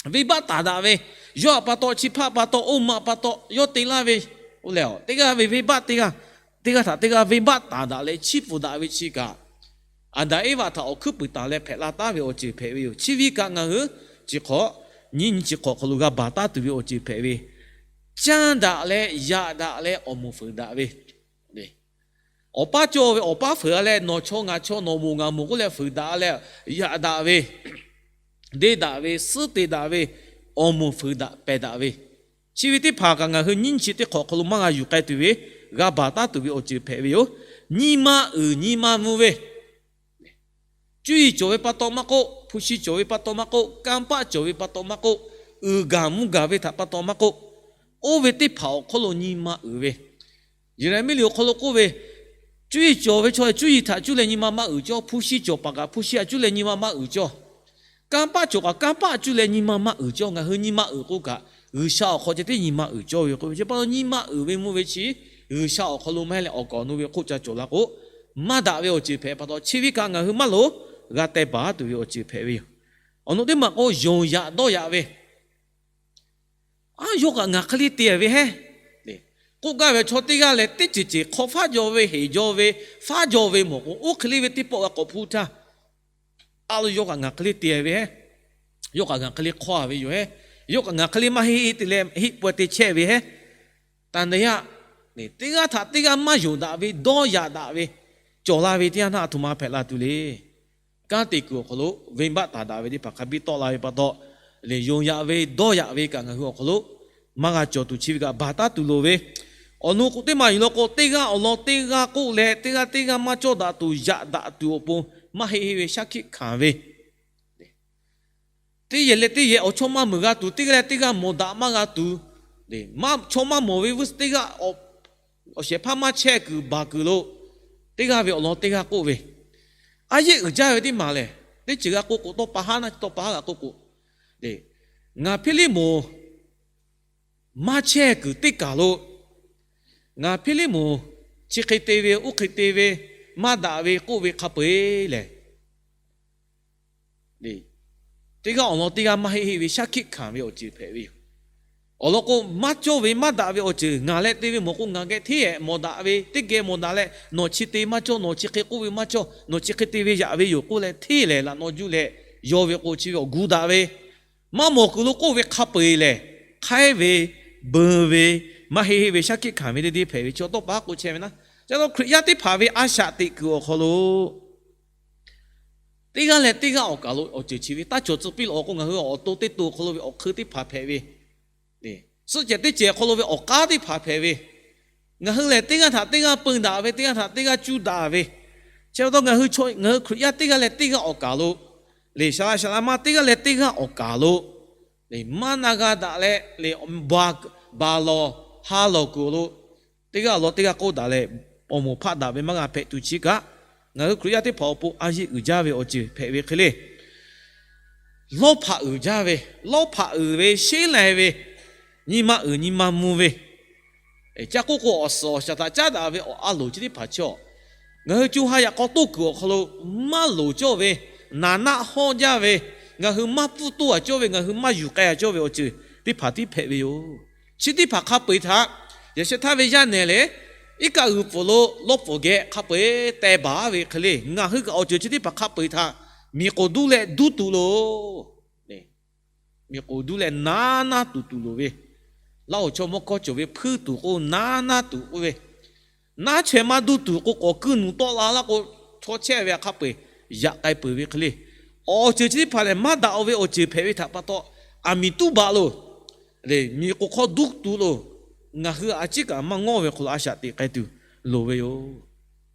Venˇbaˆ taˍ daꞈ ve, yawˇ htaꞈ pa taw, chi hpaˇ pa taw, oˇ ma pa taw yawˇ te laˇ ve, oˇ lehˬ teˇ g'aˇ ve venˇbaˆ teˇ g'aˇ, teˇ g'aˇ htaꞈ teˇ g'aˇ venˇbaˆ taˍ daꞈ leh chiˇ pfuhˍ daꞈ ve chi kaꞈ, Aˍdanˍ Eˇvaꞈ htaꞈ awˬ hkuiˉ puiˍ taˍ leh hpehꞈ la taˉ ve awˬ ceuˬ hpehꞈ ve yoˬ. Chi ve kaꞈ ngaˬ hui chi hk'awꞈ nyiˇ nyiˇ chi hk'awꞈ hk'aw lo g'a baˬ taˉ tuˬ ve awˬ ceuˬ hpehꞈ ve, caˇ daꞈ leh yaꞈ daꞈ leh awˬ moˍ fuiˍ daꞈ ve, awˬ paˉ cawˇ ve awˬ paˉ fuiˍ a leh nawˬ chaw ngaˬ chaw nawˬ moˍ ngaˬ moˍ k'oˆ leh fuiˍ daꞈ leh, yaꞈ daꞈ ve, deˇ daꞈ ve, suhˉ te daꞈ ve, awˬ moˍ fuiˍ daꞈ pehˬ daꞈ ve, chi ve teˇ hpaˍ kaꞈ ngaˬ hui nyiˇ nyiˇ chi teˇ hk'awꞈ hk'aw lo maˇ g'a yuˬ k'ai tuˬ ve, g'a baˬ taˉ tuˬ ve awˬ ceuˬ hpehꞈ ve yoˬ. Nyi ma uiˍ nyi ma mvuh ve, cuˇ yiˍ cawˬ ve pa taw maˇ k'oˆ, hpu shi cawˬ ve pa taw maˇ k'oˆ, kanˇ paˆ cawˬ ve pa taw maˇ k'oˆ, uiˍ gaˬ mvuh gaˬ ve htaꞈ pa taw maˇ k'oˆ, oˇ ve teˇ hpaˍ awˬ hk'aw lo nyi ma uiˍ ve, Yeˍraˍmiˆ liꞈ awˬ hk'aw lo k'oˆ ve, cuˇ yiˍ cawˬ ve chaw cuˇ yiˍ htaꞈ cuˇ leh nyi ma maˇ uiˍ cawˇ. Hpu shi cawˬ paˍ kaꞈ hpu shi htaꞈ cuˇ leh nyi ma maˇ uiˍ cawˇ. Kanˇ paˆ cawˬ kaꞈ kanˇ paˆ cuˇ leh nyi ma maˇ uiˍ cawˇ. Ngaˬ hui nyi ma uiˍ k'o kaꞈ, G'uiˬsha awˬ hk'aw ceh tiˉ nyi ma uiˍ cawˇ ve k'oˆ ve chi pa taw, nyi ma uiˍ ve mvuh ve chi G'uiˬsha awˬ hk'aw lo maˇ heˆ leh awˬ kaˍ awˬ nu ve hk'oˆ ca cawˬ la k'o, maˇ daꞈ ve awˬ ceuˬ hpehꞈ pa taw, chi ve kaꞈ ngaˬ hui maˇ loˍ g'a teh baˬ tuˬ ve awˬ ceuˬ hpehꞈ ve yoˬ. Awˬ nu teˇ maˬ k'o, yonˍ yaꞈ dawˇ yaꞈ ve, aˉ, yawˇ kaꞈ ngaˬ hk'e le te ve hehˉ k'oˆ gaˇ ve chaw teˇ g'aˇ lehˬ, teˇ ceuˬ ceuˬ hk'aw faˉ jaw ve, heˍ jaw ve, faˉ jaw ve mawˬ k'o, oˇ hk'e le ve teˇ pawˆ g'a k'awꞈ hpuˇ htaˇ, aˉ, yawˇ kaꞈ ngaˬ hk'e le te ve hehˉ, yawˇ kaꞈ ngaˬ hk'e le hk'aw ve yoˬ hehˉ, yawˇ kaꞈ ngaˬ hk'e le maˇ heˆ te leh heˆ paweh te chehˇ ve hehˉ, taˍ nehˬ yaˇ, teˇ g'aˇ htaꞈ teˇ g'aˇ maˇ yonˍ daꞈ ve, dawˇ yaꞈ daꞈ ve, cawˬ la ve teˇ yanˇ htaˇ aˬ htoꞈ ma hpehꞈ la tuˬ le. Kanˉ te kuiˬ awˬ hk'aw lo venˇbaˆ taˍ daꞈ ve teˇ hpaˍ hk'a biˇ tawˆ la ve pa taw, lehˬ yonˍ yaꞈ ve, dawˇ yaꞈ ve kaꞈ ngaˬ hui awˬ hk'aw lo maˇ g'a cawˬ tuˬ chi ve kaꞈ baˬ taˉ tuˬ loˍ ve. Awˬ nu k'o teˇ maˬ yuˬ law k'o, teˇ g'aˇ awˬ lawn teˇ g'aˇ k'oˆ leh, teˇ g'aˇ teˇ g'aˇ maˇ cawˇ daꞈ tuˬ yaꞈ daꞈ tuˬ awˬ pon maˇ heˆ heˆ ve shaˉ hkiˆ hkanˍ ve, teˇ yehˬ leh teˇ yehˬ awˬ chawˇ maˇ meuˍ g'a tuˬ, teˇ g'aˇ leh teˇ g'aˇ mawˬ daꞈ maˇ g'a tuˬ, chaw maˇ mawˬ ve vuiˇ teˇ g'aˇ awˬ shehˍ hpaˇ maˇ chehˇ kuiˬ baˬ kuiˬ lo, teˇ g'aˇ ve awˬ lawn teˇ g'aˇ k'oˆ ve, a yehˉ uiˍ jaˇ ve teˇ maˬ lehˬ, teˇ ceuˬ g'a k'oˆ k'o, tawˇ pa haˉ naˇ tawˇ pa haˉ g'a k'oˆ k'o, ngaˬ Hpiˇliˇmonˍ maˇ chehˇ kuiˬ teˇ kaˬ lo, ngaˬ Hpiˇliˇmonˍ chi hk'e te ve, oˇ hk'e te ve, maˇ daꞈ ve k'oˆ ve hk'a peu-eˬ lehˬ, teˇ g'aˇ awˬ lawn teˇ g'aˇ maˇ heˆ heˆ ve shaˉ hkiˆ hkanˍ ve awˬ ceuˬ hpehꞈ ve yoˬ. Awˬ lawn k'o, maˇ cawˇ ve maˇ daꞈ ve awˬ ceuˬ ngaˬ leh te ve mawˬ k'o, ngaˬ geh hteˇ ehˍ mawˬ daꞈ ve, teˇ geh mawˬ daꞈ leh, nawˬ chi te maˇ cawˇ, nawˬ chi hk'e k'oˆ ve maˇ cawˇ, nawˬ chi hk'e te ve yaꞈ ve yoˬ k'oˆ leh hteˇ lehˍ laꞈ naw juˇ leh, yaw ve k'o chi ve awˬ gu daꞈ ve, maˇ mawˬ kuiˬ lo k'oˆ ve hk'a peu-eˬ lehˬ, hk'aiˉ ve, beu ve, maˇ heˆ heˆ ve shaˉ hkiˆ hkanˍ ve teˇ deˇ hpehꞈ ve chi tawˇ pa haˉ k'oˆ chehˇ ve naˉ. Chi pa taw Hkriꞈ yaˇ teˇ hpaˍ ve a shaꞈ teꞈ kuiˬ awˬ hk'aw lo teˇ g'aˇ leh teˇ g'aˇ awˬ kaˬ lo awˬ ceuˬ chi ve taˇ cawˬ tcuh piˇ law k'o, ngaˬ hui awˬ to teˇ to awˬ hk'aw lo ve awˬ hk'eun teˇ hpaˍ hpehꞈ ve, suhˆ cehˬ teˇ cehˬ awˬ hk'aw lo ve awˬ k'aˉ teˇ hpaˍ hpehꞈ ve, ngaˬ hui lehˬ teˇ g'aˇ htaꞈ teˇ g'aˇ peun daꞈ ve, teˇ g'aˇ htaꞈ teˇ g'aˇ cuˇ daꞈ ve, chi pa taw ngaˬ hui, ngaˬ hui Hkriꞈ yaˇ teˇ g'aˇ leh teˇ g'aˇ awˬ kaˬ lo, lehˬ shaˍ laꞈ shaˍ laꞈ ma teˇ g'aˇ leh teˇ g'aˇ awˬ kaˬ lo lehˬ, maˇ na g'a daꞈ leh, lehˬ baˬ lawˬ ha lawˬ kuiˬ awˬ lo teˇ g'aˇ awˬ lawn teˇ g'aˇ k'oˆ daꞈ leh, awˬ moˍ hpaˆ daꞈ ve maˇ g'a hpehꞈ tuˬ chi kaꞈ, ngaˬ hui Hkriꞈ yaˇ teˇ hpaˍ awˬ pon a yehˉ uiˍ jaˇ ve awˬ ceuˬ hpehꞈ ve hk'e le. Lawˇ hpaꞈ uiˍ jaˇ ve, lawˇ hpaꞈ uiˍ ve, sheˉ lai ve, nyi ma uiˍ nyi ma mvuh ve, ca k'oˆ k'o awˬ suhˍ awˬ shaˍ htaꞈ caˉ daꞈ ve awˬ a loˍ chi teˇ hpaˍ chaw, ngaˬ hui co ha yaꞈ k'aw toˇ kuiˬ awˬ hk'aw lo maˇ loˍ cawˇ ve, naˍ naˆ hawˇ jaˇ ve, ngaˬ hui maˇ pfuhˇ toˇ a cawˇ ve, ngaˬ hui maˇ yuˬ k'ai a cawˇ ve awˬ ceuˬ teˇ hpaˍ tiˉ hpehꞈ ve yoˬ. Chi teˇ hpaˍ hk'a peu-eˬ htaꞈ yaꞈ sheh htaˇ ve yaˇ nehˬ lehˬ, iˉ kaˆ g'uiˬ pfuhˍ lo lawˇ pfuhˍ geh hk'a peu-eˬ teh baˬ ve hk'e le, ngaˬ hui kaꞈ awˬ ceuˬ chi teˇ hpaˍ hk'a peu-eˬ htaꞈ miˬ k'oˍ duˇ leh duˇ tuˬ loˬ. Miˬ k'oˍ duˇ leh naˉ naˉ tuˬ tuˬ loˍ ve, laˇ oˬ chaw mawˇ hkawˇ cawˬ ve hpuiˇ tuˬ k'o naˉ naˉ tuˬ k'oˆ ve, naˉ chaweh maˇ duˇ tuˬ k'o, k'awꞈ kuiˇ nuˬ tawˆ la laˇ k'o, chaw chehˇ ve hk'a peu-eˬ yaꞈ k'ai peuˬ ve hk'e le. Awˬ ceuˬ chi teˇ hpaˍ lehˬ, maˇ daꞈ ve awˬ ceuˬ hpehꞈ ve htaꞈ pa taw, aˬ miˍ tuˉ baˬ loˬ. Lehˬ miˬ k'oˍ hk'aw duˇ tuˬ loˬ. Ngaˬ hui a ciˉ kaꞈ maˇ ngawˇ ve hk'aw lo a shaꞈ teꞈ k'ai tuˬ loˍ ve yoˬ.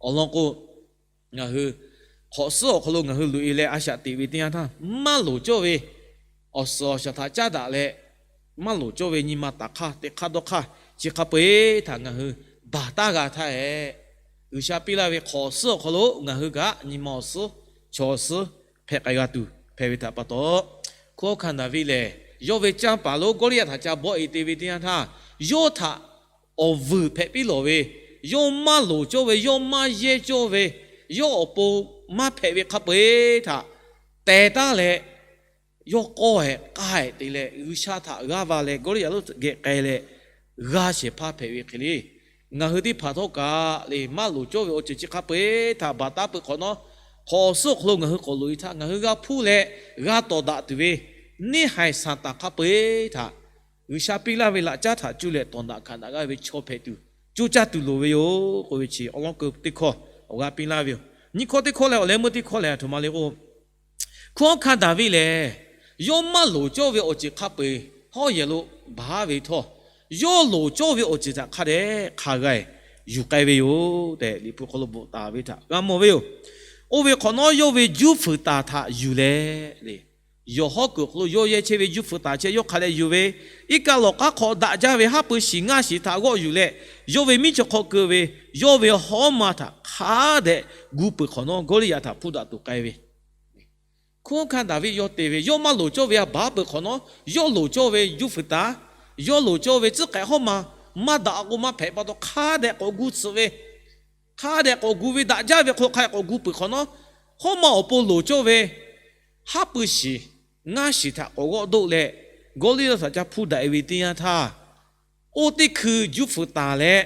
Awˬ lawn k'o, ngaˬ hui hk'awꞈ suhˉ awˬ hk'aw lo ngaˬ hui loꞈ e leh a shaꞈ teꞈ ve teˇ yanˇ htaˇ, maˇ loˍ cawˇ ve awˬ suhˍ awˬ shaˍ htaꞈ caˉ daꞈ leh, maˇ loˍ cawˇ ve nyi ma taˍ hk'aˇ teꞈ hk'aˇ dawˇ hk'aˇ chi hk'a peu-eˬ htaꞈ ngaˬ hui baˬ taˉ g'a htaˇ hehꞈ, G'uiˬsha piˇ laˇ ve hk'awꞈ suhˉ awˬ hk'aw lo ngaˬ hui kaꞈ nyi ma awˬ suhˉ chaw awˬ suhˉ hpehꞈ k'ai g'a tuˬ hpehꞈ ve htaꞈ pa taw, hkunˉ hawˉ hkanˇ Daˍviˆ lehˬ, yawˇ ve canˇ paˍ lonˉ Gawˇliˇyaꞈ htaꞈ ca bawˆ e te ve teˇ yanˇ htaˇ, yawˇ htaꞈ awˬ vuiˬ hpehꞈ piˇ lawˬ ve, yawˇ maˇ loˍ cawˇ ve, yawˇ maˇ yehˇ cawˇ ve, yawˇ awˬ pon maˇ hpehꞈ ve hk'a peu-eˬ htaꞈ teh taˉ leh, yawˇ k'awˇ ehˍ k'ai te leh G'uiˬsha htaꞈ g'aˇ va leh Gawˇliˇyaꞈ lonˉ geh k'ai leh g'a shehˍ hpaˇ hpehꞈ ve hk'e le. Ngaˬ hui teˇ hpaˍ htawˇ kaꞈ lehˬ, maˇ loˍ cawˇ ve awˬ ceuˬ chi hk'a peu-eˬ htaꞈ baˬ taˉ peuˬ hk'awꞈ nawˉ, hk'awꞈ suhˉ awˬ hk'aw lo ngaˬ hui k'awꞈ loꞈ e htaˇ, ngaˬ hui g'a hpuˇ leh g'a tawˍ daꞈ tuˬ ve neˇ haiˬ Saˍtanˍ hk'a peu-eˬ htaꞈ G'uiˬsha piˇ laˇ ve laꞈ caˉ htaꞈ cuˇ leh tawˍ daꞈ hkanˍ daꞈ g'aˇ ve chaw hpehꞈ tuˬ coˇ caˇ tuˬ loˍ ve yoˬ k'oˆ ve chi awˬ lawn keu teˇ hkawˇ awˬ g'aˇ piˇ laˇ ve yoˬ. Nyiˇ hkawˇ teˇ hkawˇ lehˬ, awˬ leh meuˇ teˇ hkawˇ lehˬ a htoꞈ ma le k'o, hkunˉ hawˉ hkanˇ Daˍviˆ lehˬ, yawˇ maˇ loˍ cawˇ ve awˬ ceuˬ hk'a peu-eˬ hawˉ yehˬ lo baˬ ve htawˇ, yawˇ loˍ cawˇ ve awˬ ceuˬ htaꞈ hk'a dehꞈ hk'a g'a yuˬ k'ai ve yoˬ tehꞈ, Liꞈ hpu hk'aw lo bvuhꞈ taˍ ve htaꞈ g'a mawˬ ve yoˬ. Oˇ ve hk'awꞈ nawˉ yawˇ ve juˇ fuiˍ taˍ htaꞈ yuˬ leh, lehˬ, yawˬ hawˉ kuiˬ awˬ hk'aw lo yawˇ yehˇ chehˇ ve juˇ fuiˍ taˍ chehˇ yawˇ hk'a dehꞈ yuˬ ve, iˉ kaˆ lawˬ k'aˉ hk'aw daꞈ jaˇ ve haˉ pui shiˍ ngaˇ shiˍ htaꞈ g'awˆ yuˬ leh, yawˇ ve miˉ chaw hk'aw keu ve, yawˇ ve hawˉ ma htaꞈ hk'a dehꞈ gu peuˬ hk'awꞈ nawˉ Gawˇliˇyaꞈ htaꞈ hpuˇ daꞈ tuˬ k'ai ve hkunˉ hawˉ hkanˇ Daˍviˆ yawˇ te ve, yawˇ maˇ loˍ cawˇ ve a baˬ peuˬ hk'awꞈ nawˉ, yawˇ loˍ cawˇ ve juˇ fuiˍ taˍ, yawˇ loˍ cawˇ ve tcuhˉ k'ehꞈ hawˉ ma maˇ daꞈ k'o maˇ hpehꞈ pa taw, hk'a dehꞈ k'awꞈ gu tsuhꞈ ve, hk'a dehꞈ k'awꞈ gu ve, daꞈ jaˇ ve hk'aw lo hk'a dehꞈ k'awꞈ gu peuˬ hk'awꞈ nawˉ, hawˉ ma awˬ pon loˍ cawˇ ve haˉ pui shiˍ ngaˇ shiˍ htaꞈ k'awꞈ g'awˆ doˆ leh, Gawˇliˇyaꞈ htaꞈ ca hpuˇ daꞈ e ve teˇ yanˇ htaˇ, oˇ teˇ hkui juˇ fuiˍ taˍ leh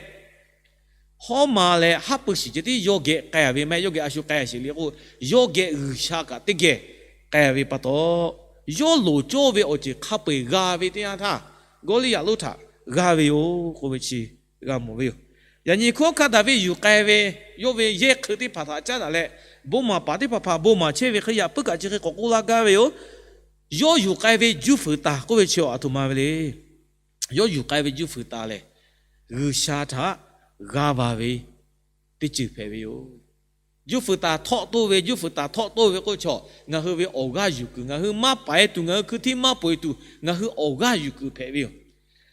hawˉ ma leh haˉ pui shiˍ ceh tiˉ yawˇ geh k'ai ve maˇ heˆ, yawˇ geh a shu k'ai sheˍ le k'o, yawˇ geh G'uiˬsha kaꞈ teˇ geh k'ai ve pa taw, yawˇ loˍ cawˇ ve awˬ ceuˬ hk'a peu-eˬ g'a ve teˇ yanˇ htaˇ, Gawˇliˇyaꞈ lonˉ htaꞈ g'aˇ ve yoˬ k'oˆ ve chi g'a mawˬ ve yoˬ. Yaꞈ nyi hkunˉ hawˉ hkanˇ Daˍviˆ yuˬ k'ai ve, yawˇ ve yehˇ hk'eun teˇ hpaˍ htaꞈ caˉ daꞈ leh, bon maˍ paˍ teˇ hpaˍ hpaˍ bon maˍ chehˇ ve hk'e yaꞈ puiˉ kaꞈ chi hk'e k'awꞈ k'oˆ laˇ gaˇ ve yoˬ. Yawˇ yuˬ k'ai ve juˇ fuiˍ taˍ k'oˆ ve chi a htoꞈ ma ve le. yawˇ yuˬ k'ai ve juˇ fuiˍ taˍ lehˬ, G'uiˬsha htaꞈ g'aˇ va ve teˇ ceuˬ hpehꞈ ve yoˬ. Juˇ fuiˍ taˍ htawˆ toˇ ve, juˇ fuiˍ taˍ htawˆ toˇ ve k'oˆ chaw, ngaˬ hui ve awˬ g'aˇ yuˬ kuiˬ, ngaˬ hui maˇ paiˍ tuˬ, ngaˬ hui hkui htiˇ maˇ peuˬ tuˬ, ngaˬ hui awˬ g'aˇ yuˬ kuiˬ hpehꞈ ve yoˬ.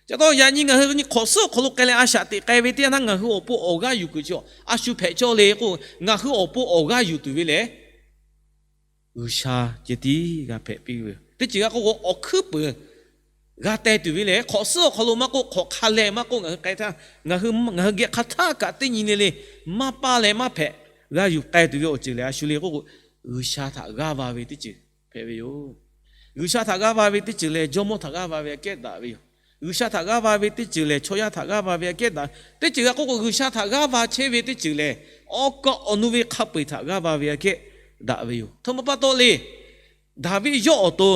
Chi pa taw yaꞈ nyi ngaˬ hui nyi hk'awꞈ suhˉ awˬ hk'aw lo k'ai leh a shaꞈ teꞈ k'ai ve teˇ yanˇ htaˇ, ngaˬ hui awˬ pon awˬ g'aˇ yuˬ kuiˬ chaw a shu hpehꞈ cawˇ le k'o, ngaˬ hui awˬ pon awˬ g'aˇ yuˬ tuˬ ve lehˬ, G'uiˬsha ceh tiˉ g'a hpehꞈ piˇ ve yoˬ. Teˇ ceuˬ g'a k'oˆ k'o, awˬ hkuiˉ peuˍ g'a teh tuˬ ve lehˬ, hk'awꞈ suhˉ awˬ hk'aw lo maˇ k'oˆ, hk'awꞈ hk'a leh maˇ k'oˆ, ngaˬ hui k'ai htaˇ, ngaˬ hui ngaˬ hui geh hk'a htaˇ kaꞈ teˇ nyi le le maˇ paˇ leh maˇ hpehꞈ g'a yuˬ k'ai tuˬ ve awˬ ceuˬ lehˬ, a shu le k'oˆ k'o, G'uiˬsha htaꞈ g'aˇ va ve teˇ ceuˬ hpehꞈ ve yoˬ. G'uiˬsha htaꞈ g'aˇ va ve teˇ ceuˬ lehˬ, jawˇmawˇ htaꞈ g'aˇ va ve aꞈ kehˉ daꞈ ve yoˬ. G'uiˬsha htaꞈ g'aˇ va ve teˇ ceuˬ lehˬ, chaw yaˇ htaꞈ g'aˇ va ve aꞈ kehˉ daꞈ. Teˇ ceuˬ g'a k'oˆ k'o, G'uiˬsha htaꞈ g'aˇ va chehˇ ve teˇ ceuˬ lehˬ, awˬ kaꞈ awˬ nu ve hk'a peu-eˬ htaꞈ g'aˇ va ve aꞈ kehˉ daꞈ ve yoˬ. Htaꞈ ma pa taw le, Daˍviˆ yawˇ awˬ to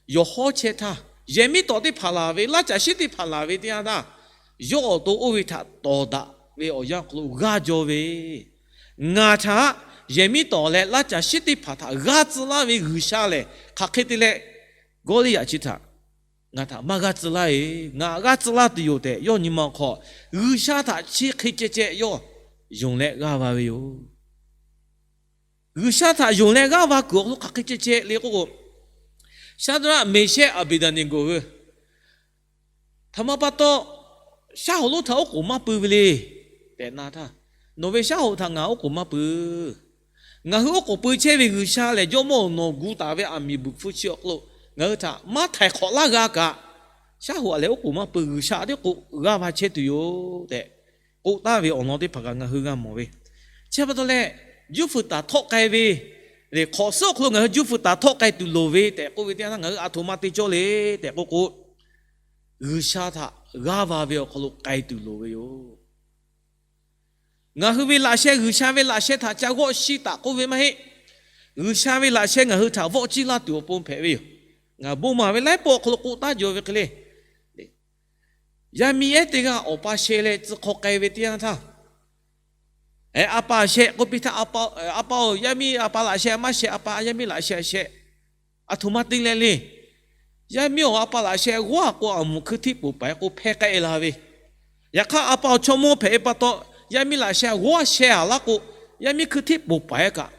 yawˬ hawˉ chehˇ htaˇ, yehˬ miˉ tawˍ teˇ hpaˍ laˬ ve, laˇ caˬ shiˉ teˇ hpaˍ laˬ ve teˇ yanˇ htaˇ, yawˇ awˬ to oˇ ve htaꞈ tawˍ daꞈ ve awˬ yanˇ hk'aw lo g'aˇ jaw ve, Ngaˬ htaꞈ yehˬ miˉ tawˍ leh laˇ caˬ shiˉ teˇ hpaˍ htaꞈ g'aˇ tcuh laˇ ve G'uiˬsha lehˬ, hk'aˬ hk'e te leh Gawˇliˇyaꞈ chi htaꞈ ngaˬ htaꞈ maˇ g'aˇ tcuh laˇ-e. Ngaˬ g'aˇ tcuh laˇ tuˬ yoˬ tehꞈ, yawˇ nyi ma awˬ hk'aw G'uiˬsha htaꞈ chi hk'e ceh ceh yawˇ yonˍ leh g'aˇ va ve yoˬ. G'uiˬsha htaꞈ yonˍ leh g'aˇ va kuiˬ awˬ hk'aw lo hk'aˬ hk'e ceh ceh le k'oˆ k'o, Shaˍdraˆ, Meˍshehˆ, Aˍbeˍdaˍneˍgoˍ hui htaꞈ ma pa taw, shaˉ hoꞈ lonˉ htaꞈ oˉ k'oˍ maˇ pui ve le tehꞈ na htaˇ, nawˬ ve shaˉ hoꞈ htaꞈ ngaˬ oˉ k'oˍ maˇ pui. Ngaˬ hui oˉ k'oˍ pui chehˇ ve G'uiˬsha lehˬ, jawˇmawˇ nawˬ gu taˍ ve aˬ miˍ buˬ hpfuhˇ chi awˬ hk'aw lo ngaˬ hui htaꞈ maˇ htaiˍ hk'awꞈ laˇ g'a kaꞈ, shaˉ hoꞈ aꞈ lehˬ oˉ k'oˍ maˇ pui, G'uiˬsha teˇ k'o g'aˇ va chehˇ tuˬ yoˬ tehꞈ k'oˆ taˍ ve awˬ lawn teˇ hpaˍ kaꞈ ngaˬ hui g'a mawˬ ve. Chi pa taw leh, juˇ fuiˍ taˍ htawˆ k'ai ve le, hk'awꞈ suhˉ awˬ hk'aw lo ngaˬ hui juˇ fuiˍ taˍ htawˆ k'ai tuˬ loˍ ve tehꞈ k'oˆ ve teˇ yanˇ htaˇ, ngaˬ hui aˬ htoꞈ ma te cawˇ le tehꞈ k'oˆ k'o, G'uiˬsha htaꞈ g'aˇ va ve awˬ hk'aw lo k'ai tuˬ loˍ ve yoˬ. Ngaˬ hui ve laꞈ sheh G'uiˬsha ve laꞈ sheh htaꞈ ca g'awˆ shi taˍ k'oˆ ve maˇ heˆ. G'uiˬsha ve laꞈ sheh ngaˬ hui htaꞈ vawˆ ciˇ laˇ tuˬ awˬ pon hpehꞈ ve yoˬ. Ngaˬ bon maˍ ve laiˉ pawˆ awˬ hk'aw lo k'oˆ taˉ jaw ve hk'e le, yaˇ miˇ ehˉ teˇ g'aˇ awˬ pa sheh leh tcuh hk'aw k'ai ve teˇ yanˇ htaˇ, a pa sheh k'oˆ piˇ htaˇ, a pa-oˬ, yaˇ miˇ a pa laꞈ sheh maˇ sheh, a pa yaˇ miˇ laꞈ sheh sheh, aˬ htoꞈ ma te leh le. Yaˇ miˇ awˬ a pa laꞈ sheh g'awˇ a k'o, aˬ mvuhˬ hkui htiˆ poˬ paiˍ k'o hpehˇ k'ai la ve. Yaꞈ hk'aˇ, a pa awˬ chaw mawˇ hpehꞈ ve pa taw, yaˇ miˇ laꞈ sheh g'awˇ sheh a laˇ k'o, yaˇ miˇ hkui htiˆ poˬ paiˍ kaꞈ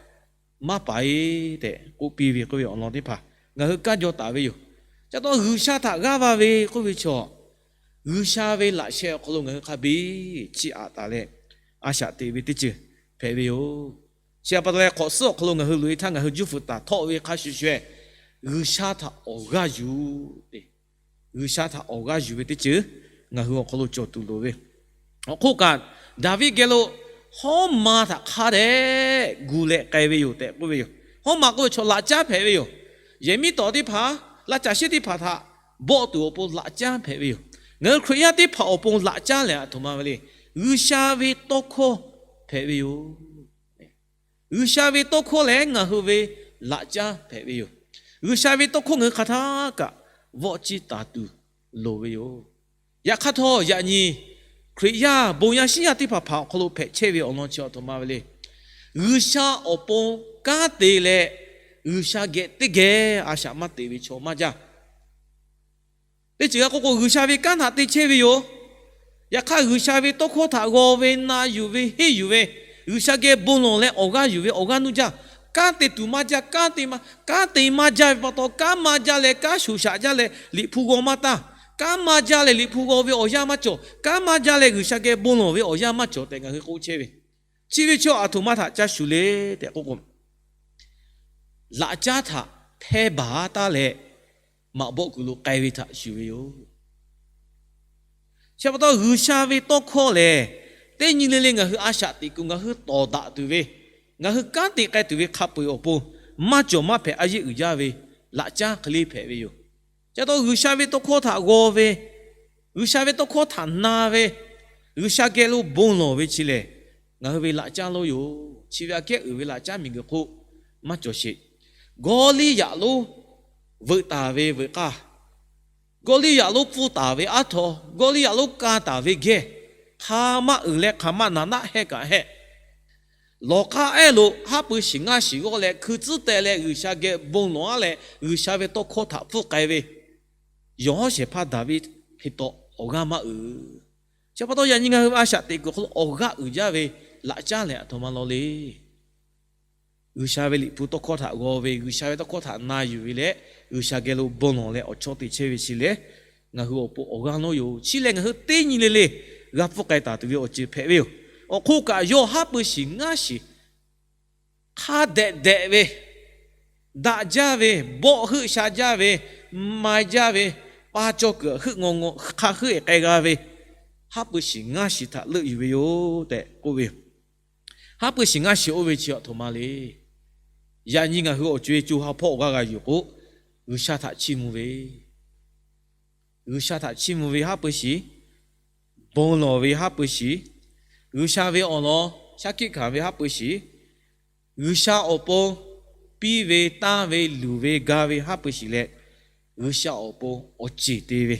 maˇ paiˍ tehꞈ k'oˆ piˇ ve k'oˆ ve awˬ lawn teˇ hpaˍ ngaˬ hui kanˉ jaw taˍ ve yoˬ. Chi pa taw G'uiˬsha htaꞈ g'aˇ va ve k'oˆ ve chaw, G'uiˬsha ve laꞈ sheh awˬ hk'aw lo ngaˬ hui hk'a biˇ chiˇ aꞈ taˍ leh, a shaꞈ teꞈ ve teˇ ceuˬ hpehꞈ ve yoˬ. Chi pa taw leh, hk'awꞈ suhˉ awˬ hk'aw lo ngaˬ hui loꞈ-e htaˇ, ngaˬ hui juˇ fuiˍ taˍ htawˆ ve hk'a shuˍ shuˍ, G'uiˬsha htaꞈ awˬ g'aˇ yuˬ, G'uiˬsha htaꞈ awˬ g'aˇ yuˬ ve teˇ ceuˬ ngaˬ hui awˬ hk'aw lo cawˬ tuˬ loˍ ve. Awˬ hk'oˆ kaꞈ, Daˍviˆ geh lo Hawˉmaꞈ htaꞈ hk'a dehꞈ gu leh k'ai ve yoˬ tehꞈ k'oˆ ve yoˬ. Hawˉmaꞈ k'oˆ ve chaw laꞈ caˉ hpehꞈ ve yoˬ. Yehˬ miˉ tawˍ teˇ hpaˍ, laˇ caˬ shiˉ teˇ hpaˍ htaꞈ bawˆ tuˬ awˬ pon laꞈ caˉ hpehꞈ ve yoˬ. Ngaˬ hui Hkriꞈ yaˇ teˇ hpaˍ awˬ pon laꞈ caˉ lehˬ, aˬ htoꞈ ma ve le. G'uiˬsha ve tawˇ hkawˇ hpehꞈ ve yoˬ. G'uiˬsha ve tawˇ hkawˇ lehˬ, ngaˬ hui ve laꞈ caˉ hpehꞈ ve yoˬ. G'uiˬsha ve tawˇ hkawˇ ngaˬ hui hk'aˬ htaˇ kaꞈ vawˆ ciˇ taˍ tuˬ loˍ ve yoˬ. Yaꞈ hk'aˇ htawˇ, yaꞈ nyi Hkriꞈ yaˇ bon yaˇ shiˉ yaˇ teˇ hpaˍ hpaˍ awˬ hk'aw lo hpehꞈ chehˇ ve awˬ lawn chi aˬ htoꞈ ma ve le. G'uiˬsha awˬ pon kanˉ te leh, G'uiˬsha geh teˇ geh a shaꞈ maˇ teꞈ ve chaw maˇ jaˇ. Teˇ ceuˬ g'a k'oˆ k'o, G'uiˬsha ve kanˉ htaꞈ te chehˇ ve yoˬ. Yaꞈ hk'aˇ, G'uiˬsha ve tawˇ hkawˇ htaꞈ g'aw ve, na yuˬ ve, henˇ yuˬ ve, G'uiˬsha geh bon lawˬ leh awˬ g'aˇ yuˬ ve awˬ g'aˇ nuˇ jaˇ. Kanˉ te tuˬ maˇ jaˇ. Kanˉ te maˇ, kanˉ te maˇ jaˇ ve pa taw, kanˉ maˇ jaˇ leh kanˉ shoꞈ shaꞈ jaˇ leh Liꞈ hpu g'aw maˇ taˇ. Kanˉ maˇ jaˇ leh Liꞈ hpu g'aw ve awˬ yanˇ maˇ cawˬ. Kanˉ maˇ jaˇ leh G'uiˬsha geh bon lawˬ ve awˬ yanˇ maˇ cawˬ tehꞈ ngaˬ hui k'oˆ chehˇ ve. Chi ve chaw aˬ htoꞈ ma htaꞈ ca shuˍ le tehꞈ k'oˆ k'o, laꞈ caˉ htaꞈ hpehˇ baˬ taˉ leh, maꞈ bawˆ kuiˬ lo k'ai ve htaꞈ shuˍ ve yoˬ. Chi pa taw, G'uiˬsha ve tawˇ hkawˇ lehˬ, teˇ nyi le le ngaˬ hui a shaꞈ teꞈ kuiˬ ngaˬ hui tawˍ daꞈ tuˬ ve, ngaˬ hui kanˉ te k'ai tuˬ ve hk'a peu-eˬ awˬ pon maˇ cawˬ maˇ hpehꞈ a yeˆ uiˍ jaˇ ve laꞈ caˉ hk'e le hpehꞈ ve yoˬ. Chi pa taw, G'uiˬsha ve tawˇ hkawˇ htaꞈ g'aw ve, G'uiˬsha ve tawˇ hkawˇ htaꞈ na ve, G'uiˬsha geh lo bon lawˬ ve chi lehˬ, ngaˬ hui ve laꞈ caˉ lonˉ yoˬ. Chi ve aꞈ kehˉ uiˍ ve laꞈ caˉ miˬguiˬ hk'oˆ maˇ cawˬ sheˍ. Gawˇliˇyaꞈ lonˉ veuꞈ taˍ ve veuꞈ k'aˇ, Gawˇliˇyaꞈ lonˉ pfuhˇ taˍ ve aˉ htaw, Gawˇliˇyaꞈ lonˉ ka taˍ ve gehˇ, hk'aˬ ma uiˍ leh hk'aˬ ma naꞈ naˆ hehˇ kaꞈ hehˆ, lawˬ k'aˇ ehˉ lo haˉ pui shiˍ ngaˇ shiˍ g'awˇ leh hkui tcuhˉ teh leh G'uiˬsha geh bon lawˬ-a leh G'uiˬsha ve tawˇ hkawˇ htaꞈ pfuhˇ k'ai ve yawˬ hawˉ shehˍ hpaˇ Daˍviˆ hk'e taw awˬ g'aˇ maˇ uiˍ. Chi pa taw yaꞈ nyi ngaˬ hui ve a shaꞈ teꞈ kuiˬ awˬ hk'aw lo awˬ g'aˇ uiˍ jaˇ ve laꞈ caˉ lehˬ aˬ htoꞈ ma law le. G'uiˬsha ve liꞈ hpu tawˇ hkawˇ htaꞈ g'aw ve, G'uiˬsha ve tawˇ hkawˇ htaꞈ na yuˬ ve leh, G'uiˬsha geh lo bon lawˬ leh awˬ chawˇ te chehˇ ve chi lehˬ, ngaˬ hui awˬ pon awˬ g'aˇ nawˉ yoˬ. Chi lehˬ ngaˬ hui teˇ nyi le le g'a pfuhˇ k'ai taˍ tuˬ ve awˬ ceuˬ hpehꞈ ve yoˬ. Awˬ hk'oˆ kaꞈ yawˇ haˉ pui shiˍ ngaˇ shiˍ hk'a dehꞈ dehꞈ ve, daꞈ jaˇ ve, bawˆ heuˆ sha jaˇ ve, ma jaˇ ve, pa caw kuiˬ heuˆ ngaw ngaw hk'a heuˆ-eˬ k'ai g'a ve, haˉ pui shiˍ ngaˇ shiˍ htaꞈ leuˆ yuˬ ve yoˬ tehꞈ k'oˆ ve yoˬ. Haˉ pui shiˍ ngaˇ shiˍ oˇ ve chi aˬ htoꞈ ma le. Yaꞈ nyi ngaˬ hui awˬ co-e co ha hpawˇ awˬ g'aˇ g'a yuˬ k'o, G'uiˬsha htaꞈ chiˇ mvuh ve, G'uiˬsha htaꞈ chiˇ mvuh ve haˉ pui shiˍ, bon lawˬ ve haˉ pui shiˍ, G'uiˬsha ve awˬ lawn shaˉ hkiˆ hkanˍ ve haˉ pui shiˍ, G'uiˬsha awˬ pon piˇ ve, tanˇ ve, luˬ ve, ga ve haˉ pui shiˍ leh, G'uiˬsha awˬ pon awˬ ceˬ te ve,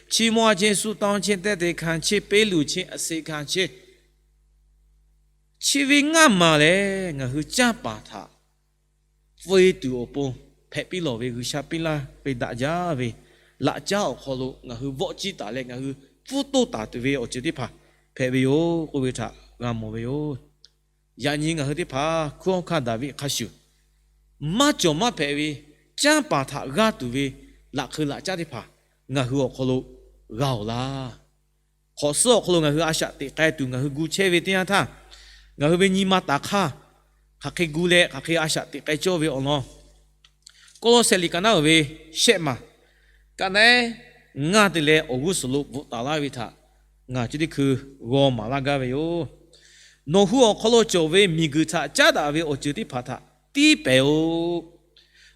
chi mawˇ a che, suh taw che, tehˇ te hkanˍ che, peˇ luˬ che, aˬ seˍ hkanˍ che, chi ve ngaˇ maˬ lehˬ ngaˬ hui canˇ paˍ htaꞈ pfuhˇ-e tuˬ awˬ pon hpehꞈ piˇ lawˬ ve G'uiˬsha piˇ laˇ ve daꞈ jaˇ ve laꞈ caˉ awˬ hk'aw lo ngaˬ hui vawˆ ciˇ taˍ leh ngaˬ hui pfuhˇ toˇ taˍ tuˬ ve awˬ ceuˬ teˇ hpaˍ hpehꞈ ve yoˬ k'oˆ ve htaꞈ g'a mawˬ ve yoˬ. Yaꞈ nyi ngaˬ hui teˇ hpaˍ hkunˉ hawˉ hkanˇ Daˍviˆ hk'a shuˍ, maˇ cawˬ maˇ hpehꞈ ve canˇ paˍ htaꞈ g'aˇ tuˬ ve laꞈ hk'eu laꞈ caˉ teˇ hpaˍ ngaˬ hui awˬ hk'aw lo g'a-oˬ laˇ. Hk'awꞈ suhˉ awˬ hk'aw lo ngaˬ hui a shaꞈ teꞈ k'ai tuˬ ngaˬ hui gu chehˇ ve teˇ yanˇ htaˇ, ngaˬ hui ve nyi ma taˍ hk'aˇ hk'aˬ hk'e gu leh hk'aˬ hk'e a shaꞈ teꞈ k'ai cawˇ ve awˬ lawn, Kawˇlawˇsehꞈ liꞈ ka naˉ uiˍ ve shehˆ maˬ, ka naˉ eˉ ngaˇ te leh awˬ g'uˇ suhˍ lo bvuhꞈ taˍ laˇ ve htaꞈ ngaˬ chi teˇ hkui g'aw maˍ laˇ gaˇ ve yoˬ. Nawˬ hui awˬ hk'aw lo cawˬ ve miˬguiˬ htaꞈ caˉ daꞈ ve awˬ ceuˬ teˇ hpaˍ htaꞈ tiˉ pehˍ-oˬ.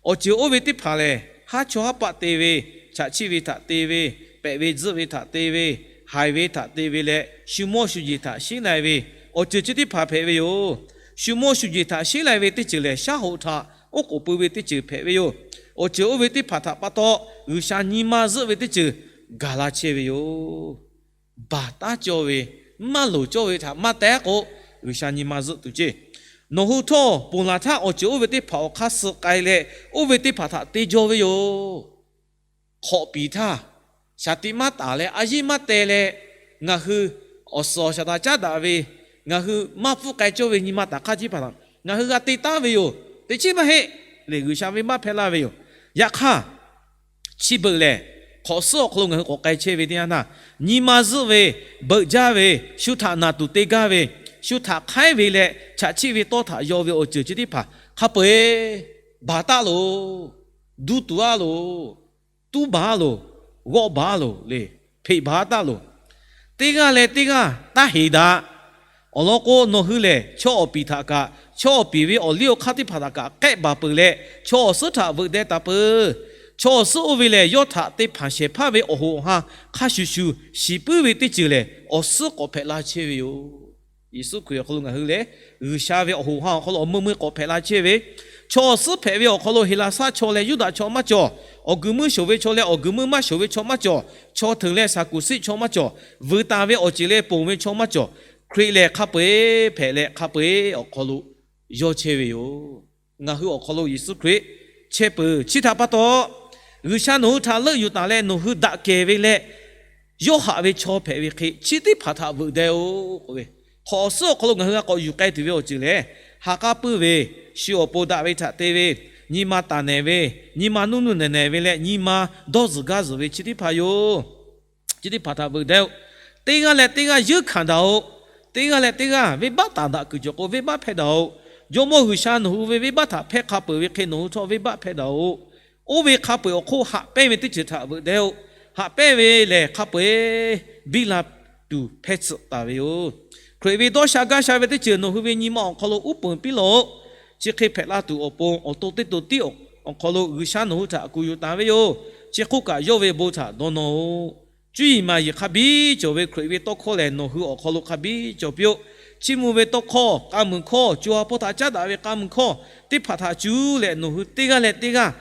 Awˬ ceuˬ oˇ ve teˇ hpaˍ lehˬ, haˉ chawˇ haˉ paˆ te ve, chaꞈ chiˆ ve htaꞈ te ve, pehꞈ ve tzuhˆ ve htaꞈ te ve, haiˬ ve htaꞈ te ve leh, shu mawˇ shu jeˬ htaꞈ sheˉ lai ve, awˬ ceuˬ chi teˇ hpaˍ hpehꞈ ve yoˬ. Shu mawˇ shu jeˬ htaꞈ sheˉ lai ve teˇ ceuˬ lehˬ, shaˉ hoꞈ htaꞈ oˉ k'oˍ pui ve teˇ ceuˬ hpehꞈ ve yoˬ. Awˬ ceuˬ oˇ ve teˇ hpaˍ htaꞈ pa taw, G'uiˬsha nyi ma zuhˆ ve teˇ ceuˬ gaˬ la chehˇ ve yoˬ. Baˬ taˉ cawˇ ve, maˇ loˍ cawˇ ve htaꞈ maˇ teh k'o, G'uiˬsha nyi ma zuhˆ tuˬ ceˇ. Nawˬ hui htawˇ ponˬ laˬ htaˇ awˬ ceuˬ oˇ ve teˇ hpaˍ awˬ hk'aˇ suh k'ai leh, oˇ ve teˇ hpaˍ htaꞈ te jaw ve yoˬ. Hk'awꞈ piˍ htaˇ, shaˍ tiꞈ maˇ taˍ leh, a yiˇ maˇ teh leh, ngaˬ hui awˬ suhˍ awˬ shaˍ htaꞈ caˉ daꞈ ve, ngaˬ hui maˇ pfuhˇ k'ai cawˇ ve nyi ma taˍ hk'aˇ teˇ hpaˍ htaꞈ ngaˬ hui g'a te taˉ ve yoˬ. Teꞈ chiˉ maˇ heˆ. Lehˬ G'uiˬsha venˇbaˆ hpehˇ laˇ ve yoˬ. Yaꞈ hk'aˇ, chi beuꞈ lehˬ, hk'awꞈ suhˉ awˬ hk'aw lo ngaˬ hui k'awꞈ k'ai chehˇ ve teˇ yanˇ htaˇ, nyi ma zuhˆ ve, beuꞈ jaˇ ve, shu htaꞈ naˬ tuˬ te gaˇ ve, shu htaꞈ hk'aiˉ ve leh chaꞈ chiˆ ve tawˇ htaꞈ yaw ve awˬ ceuˬ chi teˇ hpaˍ hk'a peu-eˬ baˬ taˉ loˬ, duˇ tuˬ-a loˬ, tuˉ baˬ-a loˬ, g'awˆ baˬ-a loˬ le, hpeꞈ baˬ-a taˉ loˬ. Teˇ g'aˇ leh teˇ g'aˇ taˇ heˍ daꞈ. Awˬ lawn k'o, nawˬ hui lehˬ chaw awˬ piˍ htaꞈ kaꞈ, chaw awˬ piˍ ve awˬ liˇ awˬ hk'aˇ teˇ hpaˍ htaꞈ kaꞈ k'ehˆ baˬ peuˬ leh, chaw awˬ suhˉ htaꞈ veuꞈ deh taˍ peuˬ. Chaw awˬ suhˉ oˇ ve lehˬ, yawˇ htaꞈ te hpanˍ shehˍ hpaˇ ve awˬ hoꞈ awˬ ha hk'a shuˍ shuˍ shiˍ puiˉ ve teˇ ceuˬ lehˬ, awˬ suhˉ k'awꞈ hpehꞈ la chehˇ ve yoˬ. Yeˍsuˆ Hkriꞈ awˬ hk'aw lo ngaˬ hui lehˬ, G'uiˬsha ve awˬ hoꞈ ha awˬ hk'aw lo awˬ meuˇ meuˇ k'awꞈ hpehꞈ la chehˇ ve, chaw awˬ suhˉ hpehꞈ ve awˬ hk'aw lo Heˍlaˍsaˆ chaw leh Yuˇdaꞈ chaw maˇ cawˬ, awˬ guiˬ meuˇ shoˍ ve chaw leh awˬ guiˬ meuˇ maˇ shoˍ ve chaw maˇ cawˬ, chaw hteunˍ leh Saˍkuˍsiˆ chaw maˇ cawˬ, vuiˬ taˍ ve awˬ ceˬ leh ponˬ ve chaw maˇ cawˬ, Hkriꞈ lehˬ hk'a peu-eˬ hpehꞈ leh hk'a peu-eˬ awˬ hk'aw lo yawˇ chehˇ ve yoˬ. Ngaˬ hui awˬ hk'aw lo Yeˍsuˆ Hkriꞈ chehˇ peuˬ. Chi htaꞈ pa taw, G'uiˬsha nawˬ hui htaꞈ leuˆ yuˬ taˍ leh nawˬ hui daꞈ kehˬ ve leh, yawˇ haꞈ ve chaw hpehꞈ ve hk'e, chi teˇ hpaˍ htaꞈ veuꞈ deh-oˬ k'oˆ ve, hk'awꞈ suhˉ awˬ hk'aw lo ngaˬ hui g'a k'awꞈ yuˬ k'ai tuˬ ve awˬ ceuˬ lehˬ, ha k'aˉ puiˉ ve, shu awˬ pon daꞈ ve htaꞈ te ve, nyi ma taˍ nehˬ ve, nyi ma nuˇ nuˇ nehˬ nehˬ ve leh nyi ma dawˇ zuhˬ gaˇ zuhˬ ve chi teˇ hpaˍ yoˬ. Chi teˇ hpaˍ htaꞈ veuꞈ deh-oˬ. Teˇ g'aˇ leh teˇ g'aˇ yeunˇ hkanˍ daꞈ-oꞈ. Teˇ g'aˇ leh teˇ g'aˇ venˇbaˆ taˍ daꞈ kuiˬ cawˬ k'o, venˇbaˆ hpehˇ daꞈ-oꞈ. Jawˇmawˇ G'uiˬsha nawˬ hui ve venˇbaˆ htaꞈ hpehˇ hk'a peuˬ ve hk'e nawˬ hui htawˇ venˇbaˆ hpehˇ daꞈ-oꞈ. Oˇ ve hk'a peu-eˬ awˬ hk'oˆ haꞈ pehnˇ ve teˇ ceuˬ htaꞈ veuꞈ deh-oꞈ. Haꞈ pehnˇ ve lehˬ, hk'a peu-eˬ biˇ la tuˬ hpehˇ tsuhꞈ taˍ ve yoˬ. Hkriꞈ ve dawˇ sha gaˇ sha ve teˇ ceuˬ nawˬ hui ve nyi ma awˬ hk'aw lo uˉ peunˍ piˇ lawˬ-oꞈ. Chi hk'e hpehꞈ la tuˬ awˬ pon, awˬ to teˇ to tiˉ awˬ hk'aw lo G'uiˬsha nawˬ hui htaꞈ kuˬ yuˬ taˍ ve yoˬ. Chi hk'oˆ kaꞈ, yawˇ ve bon htaꞈ dawˇ nawˇ-oꞈ. Cuˇ yiˍ maˍ yiˍ hk'a biˇ cawˬ ve Hkriꞈ ve tawˇ hkawˇ lehˬ, nawˬ hui awˬ hk'aw lo hk'a biˇ cawˬ piˇ-oˆ. Chiˇ mvuh ve tawˇ hkawˇ, k'a muiˬ hkawˇ, co ha hpawˇ htaꞈ caˉ daꞈ ve k'a muiˬ hkawˇ teˇ hpaˍ htaꞈ cuˇ leh, nawˬ hui teˇ g'aˇ leh teˇ g'aˇ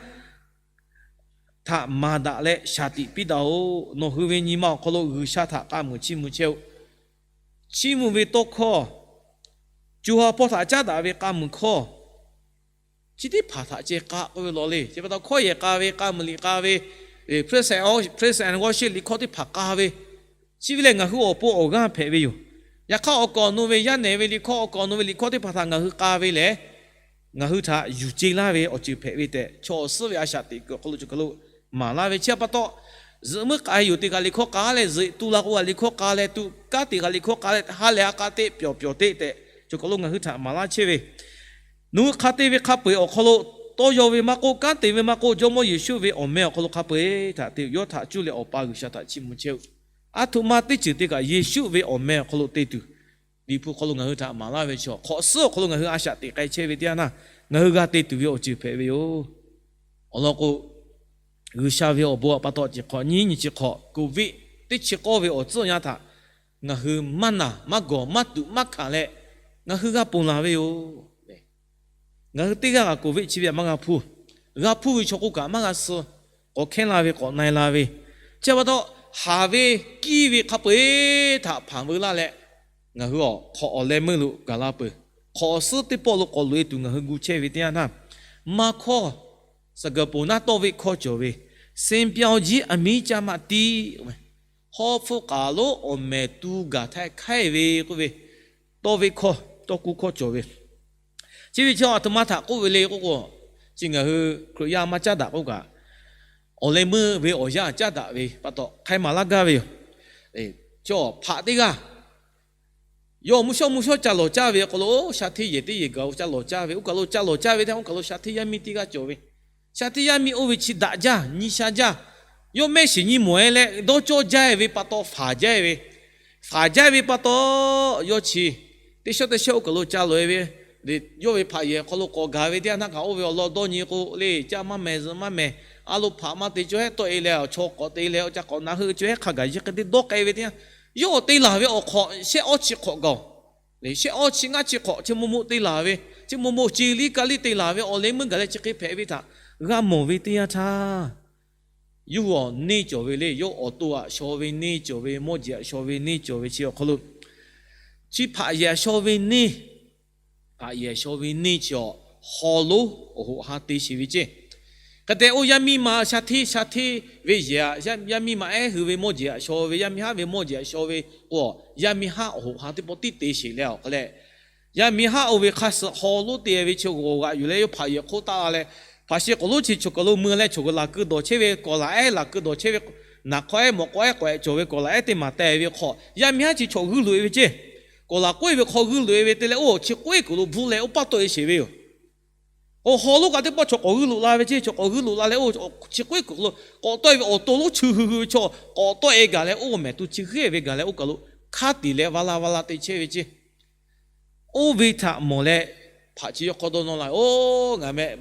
htaꞈ maˍ daꞈ leh shaˍ tiꞈ piˇ daꞈ-oꞈ. Nawˬ hui ve nyi ma awˬ hk'aw lo G'uiˬsha htaꞈ k'a muiˬ chiˇ mvuh chehˇ-oˆ. Chiˇ mvuh ve tawˇ hkawˇ, co ha hpawˇ htaꞈ caˉ daꞈ ve k'a muiˬ hkawˇ, chi teˇ hpaˍ htaꞈ ceh k'a k'oˆ ve lawˬ le. Chi pa taw hkawˇ yehˬ k'a ve, k'a muiˬ liꞈ k'a ve, Praise and worship liꞈ hkawˇ teˇ hpaˍ k'a ve, chi ve lehˬ ngaˬ hui awˬ pon awˬ g'aˇ hpehꞈ ve yoˬ. Yaꞈ hk'aˇ, awˬ kaˍ awˬ nu ve yaˇ nehˬ ve liꞈ hkawˇ, awˬ kaˍ awˬ nu ve liꞈ hkawˇ teˇ hpaˍ htaꞈ ngaˬ hui k'a ve lehˬ, ngaˬ hui htaꞈ yuˬ ce laˇ ve awˬ ceuˬ hpehꞈ ve tehꞈ, chaw awˬ suhˉ ve a shaꞈ teꞈ kuiˬ awˬ hk'aw lo choˬ kaˬ lo maˍ laˇ ve. Chi pa taw, zuhꞈ muiˉ k'a yuˬ teꞈ kaꞈ liꞈ hkawˇ k'a leh, zuhꞈ tu la k'o kaꞈ liꞈ hkawˇ k'a leh, tuꞈ kanˉ teꞈ kaꞈ liꞈ hkawˇ k'a leh, ha lehˬ ha k'a teˇ pyawˬ pyawˬ teˇ tehꞈ choˬ kaˬ lo ngaˬ hui htaꞈ maˍ laˇ chehˇ ve, nawˬ hui hk'a te ve hk'a peu-eˬ awˬ hk'aw lo, tawˇ yaw ve maˇ k'oˆ, kanˉ te ve maˇ k'oˆ, Jawˇmawˇ Yeˍsuˆ ve awˬ meh awˬ hk'aw lo hk'a peu-eˬ htaꞈ te yawˇ htaꞈ cuˇ leh Awˬ pa G'uiˬsha htaꞈ chiˇ mvuh chehˇ-oˆ. Aˬ htoꞈ ma teˇ ceuˬ te kaꞈ Yeˍsuˆ ve awˬ meh awˬ hk'aw lo te tuˬ, Liꞈ hpu hk'aw lo ngaˬ hui htaꞈ maˍ laˇ ve chaw, hk'awꞈ suhˉ awˬ hk'aw lo ngaˬ hui a shaꞈ teꞈ k'ai chehˇ ve teˇ yanˇ htaˇ, ngaˬ hui g'a te tuˬ ve awˬ ceuˬ hpehꞈ ve yoˬ. Awˬ lawn k'o, G'uiˬsha ve awˬ bon htaꞈ pa taw, chi hk'awꞈ nyiˇ nyi chi hk'awꞈ Covid teˇ chi k'awˇ ve awˬ tcuhˉ awˬ yanˇ htaꞈ ngaˬ hui maˇ naˬ maˇ gawˬ maˇ tuꞈ maˇ hkanˍ leh, ngaˬ hui g'a ponˬ laˬ ve yoˬ. Ngaˬ hui teˇ g'aˇ kaꞈ Covid chi ve htaꞈ maˇ g'a hpuˇ. G'a hpuˇ ve chaw k'oˆ kaꞈ maˇ g'a suh. K'awꞈ hkehˉ la ve, k'awꞈ na-e la ve, chi pa taw, haˍ ve kiˇ ve hk'a peu-eˬ htaꞈ hpanˍ veu laˇ leh, ngaˬ hui awˬ hk'awꞈ awˬ leh meuˇ lo gaˬ la peuˬ. Hk'awꞈ awˬ suhˉ teˇ pawˆ lo k'awꞈ loꞈ-e tuˬ ngaˬ hui gu chehˇ ve teˇ yanˇ htaˇ, maˇ hkawˇ, saˍ gaˍ ponˍ naˉ tawˇ veˆ hkawˇ cawˬ ve, စံပြ ကြီး အမြစ်ကျမှတည်, hawˉ hpfuhˇ k'aˍ lonˉ awˬ mehˍ tu gaˬ htaˇ hk'aiˉ ve k'oˆ ve, tawˇ veˆ hkawˇ, tawˇ kuˇ hkawˇ cawˬ ve, chi ve chi aˬ htoꞈ ma htaꞈ k'oˆ ve le k'oˆ k'o, chi ngaˬ hui Hkriꞈ yaˇ maˇ caˉ daꞈ k'oˆ kaꞈ, awˬ leh meuˇ ve awˬ yanˇ caˉ daꞈ ve pa taw hk'aiˉ maˍ laˇ gaˇ ve yoˬ. Chi hpaꞈ teˇ g'aˇ yawˇ mvuhˇ shawˉ mvuhˇ shawˉ ca lawˬ caˇ ve awˬ hk'aw lo, sha hteˇ yehˬ teˇ yehˬ gaˬ-o ca lawˬ caˇ ve, oˇ kaˬ lo ca lawˬ caˇ ve teˇ yanˇ, oˇ kaˬ lo sha hteˇ yaˇ miˇ teˇ g'aˇ cawˬ ve, sha hteˇ yaˇ miˇ oˇ ve chi daꞈ jaˇ nyi sha jaˇ, yawˇ mehˆ shiˍ nyi mawˬ-e leh dawˇ cawˇ jaˇ ve pa taw faˍ jaˇ ve, faˍ jaˇ ve pa taw, yawˇ chi teˇ shawˉ teˇ shawˉ oˇ kaˬ lo ca lawˬ-e ve, yawˇ ve hpaꞈ yehˬ hk'aw lo k'awꞈ gaˬ ve teˇ yanˇ htaˇ kaꞈ, oˇ ve awˬ lawn dawˇ nyi k'o le, caˇ maˇ mehˍ zuhꞈ maˇ mehˍ, a lo hpaꞈ maˇ te cawˇ hehˉ tawˆ-e leh, awˬ chaw k'awꞈ te leh, awˬ ca k'awꞈ na heuˆ cawˇ hehˉ hk'a gaˬ yeˬ hk'e te dawˇ k'ai ve teˇ yanˇ, yawˇ te laˬ ve awˬ hk'awꞈ shehˆ awˇ chi hk'awꞈ gaˬ-oˬ. Shehˆ awˇ chi ngaˇ chi hk'awꞈ chi maw maw te laˬ ve, chi maw maw ce liˇ ka liˇ te laˬ ve awˬ leh meuˇ gaˬ leh chi hk'e hpehꞈ ve htaꞈ g'a mawˬ ve teˇ yanˇ htaˇ, yawˇ hui awˬ neˇ cawˬ ve le, yawˇ awˬ to aꞈ shaw ve neˇ cawˬ ve, mawˇ jeˬ aꞈ shaw ve neˇ cawˬ ve chi awˬ hk'aw lo, chi hpaꞈ yehˬ aꞈ shaw ve neˇ, hpaꞈ yehˬ aꞈ shaw ve neˇ chi awˬ haw lonˉ awˬ hoꞈ ha te sheˍ ve ceˇ. Hk'e te oˇ yaˇ miˇ ma sha hteˇ sha hteˇ ve yehˬ aꞈ, yaˇ miˇ ma ehˉ hui ve mawˇ jeˬ aꞈ shaw ve, yaˇ miˇ haˉ ve mawˇ jeˬ aꞈ shaw ve k'o, yaˇ miˇ haˉ awˬ hoꞈ ha teˇ pawˆ tiˉ te sheˍ leh awˬ hk'a leh, yaˇ miˇ haˉ oˇ ve hk'a suh haw lonˉ te ve chi g'awˬ g'aꞈ yuˬ leh yawˇ hpaꞈ yehˬ hk'oˆ taˆ la leh, hpaꞈ shi k'awꞈ lonˉ chi choˬ kaˬ lo mui leh choˬ kaˬ laˬ keu dawˬ chehˇ ve kawˬ laˬ ehˉ laˬ keu dawˬ chehˇ ve, naˬ hk'aw ehˉ mawꞈ k'aw ehˉ k'awꞈ ehˉ cawˬ ve kawˬ laˬ ehˉ teˇ maˬ teh ve hk'aw, yaˇ miˇ haˉ chi chaw g'uiˇ loꞈ-e ve ceˇ. Kawˬ laˬ k'oˆ-e ve hk'aw g'uiˇ loꞈ-e ve te leh, oˇ chi k'oˆ-e kuiˬ lo bvuhˆ leh oˇ paˇ tawˆ-e sheˍ ve yoˬ. Oˇ haw lonˉ kaꞈ teˇ pawˆ chaw k'awꞈ g'uiˇ loꞈ la ve ceˇ. Chaw k'awꞈ g'uiˇ loꞈ la leh oˇ chi k'oˆ-e kuiˬ lo k'awꞈ tawˆ-e ve awˬ to lonˉ chi hui hui ve chaw k'awꞈ tawˆ-e gaˬ leh, oˇ mehˍ tu chi g'ehˇ ve gaˬ leh oˇ kaˬ lo hk'aˉ tiˍ leh va la va la te chehˇ ve ceˇ. Oˇ ve htaꞈ mawˬ leh, hpaꞈ chi yawˇ hk'aw dawˇ nawˇ la, Oˇ ngaˬ meh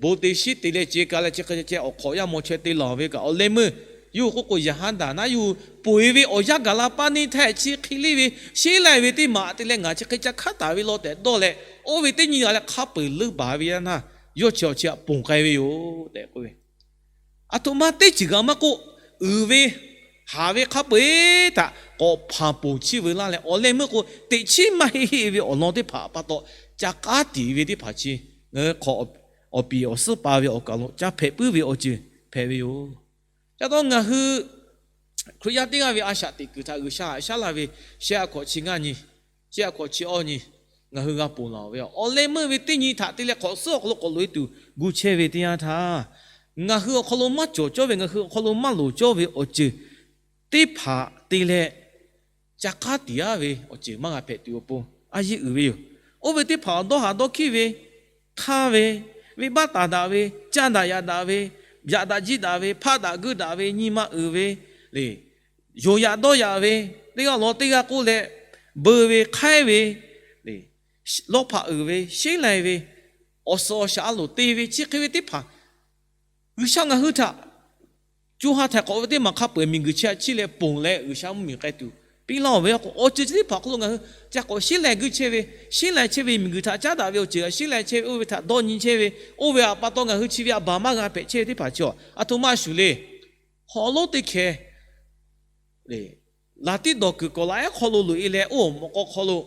bon te shiˉ te leh ce ka leh chi hk'e ceh awˬ hk'awꞈ yaˇ maw chaweh te laˬ ve kaꞈ awˬ leh meuˇ, yawˇ hui k'oˆ k'o, yaꞈ haˉ daꞈ naˉ yawˇ hui ponˬ-e ve awˬ yanˇ gaˬ la paˇ neˇ htaˇ chi hk'e leˇ ve sheˉ lai ve teˇ maˬ te leh ngaˬ chi hk'e ca hk'aˉ taˍ ve law tehꞈ dawˇ leh, oˇ ve teˇ nyi g'a leh hk'a peu-eˬ leuˇ baˬ ve yaˇ htaˇ, yawˇ chi awˬ chi htaꞈ ponˬ k'ai ve yoˬ tehꞈ k'oˆ ve. Aˬ htoꞈ ma teˇ ceuˬ g'a maˇ k'oˆ, uiˍ ve haˍ ve hk'a peu-eˬ htaꞈ k'awꞈ hpanˍ ponˬ chiˇ veu laˇ leh, awˬ leh meuˇ k'o teꞈ chiˉ maˇ heˆ heˆ ve awˬ lawn teˇ hpaˍ pa taw ca k'aˉ tiˍ ve teˇ hpaˍ chi ngaˬ hui hk'awꞈ awˬ piˍ awˬ suhˉ pa ve awˬ kaˬ lo ca hpehꞈ puiˉ ve awˬ ceuˬ hpehꞈ ve yoˬ. Ca taw ngaˬ hui Hkriꞈ yaˇ teˇ g'aˇ ve a shaꞈ teꞈ kuiˬ htaꞈ G'uiˬsha haꞈ shaˉ laˇ ve shehˆ a hkawꞈ chi ngaˇ nyi, shehˆ a hkawꞈ chi awˇ nyi, ngaˬ hui g'a ponˬ laˬ ve awˬ leh meuˇ ve teˇ nyi htaꞈ te leh hk'awꞈ suhˉ awˬ hk'aw lo k'awꞈ loꞈ-e tuˬ gu chehˇ ve teˇ yanˇ htaˇ, ngaˬ hui awˬ hk'aw lo maˇ cawˬ cawˇ ve, ngaˬ hui awˬ hk'aw lo maˇ loˍ cawˇ ve awˬ ceuˬ teˇ hpaˍ te leh ca k'aˉ tiˍ-aˉ ve awˬ ceuˬ maˇ g'a hpehꞈ tuˬ awˬ pon a yeˇ uiˍ ve yoˬ. Oˇ ve teˇ hpaˍ awˬ dawˇ haꞈ dawˇ hkiˉ ve, hk'aˇ ve, venˇbaˆ taˍ daꞈ ve, caˇ daꞈ yaꞈ daꞈ ve, yaꞈ daꞈ jiˇ daꞈ ve, hpaˆ daꞈ guiˇ daꞈ ve, nyi ma uiˍ ve le, yonˍ yaꞈ dawˇ yaꞈ ve, teˇ g'aˇ lawˬ teˇ g'aˇ k'oˆ leh, beu ve hk'aiˉ ve, lawˇ hpaꞈ uiˍ ve, sheˉ lai ve, awˬ suhˍ awˬ shaˍ a loˍ te ve chi hk'e ve teˇ hpaˍ G'uiˬsha ngaˬ hui htaꞈ co ha htaiˍ k'awꞈ ve teˇ maˬ hk'a peu-eˬ miˬguiˬ chi htaꞈ chiˇ leh ponˬ leh G'uiˬsha mvuhˇmiˬ k'ai tuˬ piˇ laˇ-oˬ ve k'o, awˬ ceuˬ chi teˇ hpaˍ awˬ hk'aw lo ngaˬ hui ca k'awꞈ sheˉ lai guiˇ chehˇ ve, sheˉ lai chehˇ ve miˬguiˬ htaꞈ caˉ daꞈ ve awˬ ceuˬ htaꞈ sheˉ lai chehˇ ve, oˇ ve htaꞈ dawˇ nyi chehˇ ve, oˇ ve htaꞈ pa taw ngaˬ hui chi ve a baˬ maˇ g'a hpehꞈ chehˇ ve teˇ hpaˍ chi a, aˬ htoꞈ ma shuˍ le. Haw lonˉ teˇ hkeh laˬ tiˉ dawˬ kuiˬ kawꞈ laˬ ehˉ hk'aw lo loꞈ-e leh, oˇ awˬ mawꞈ k'aw hk'aw lo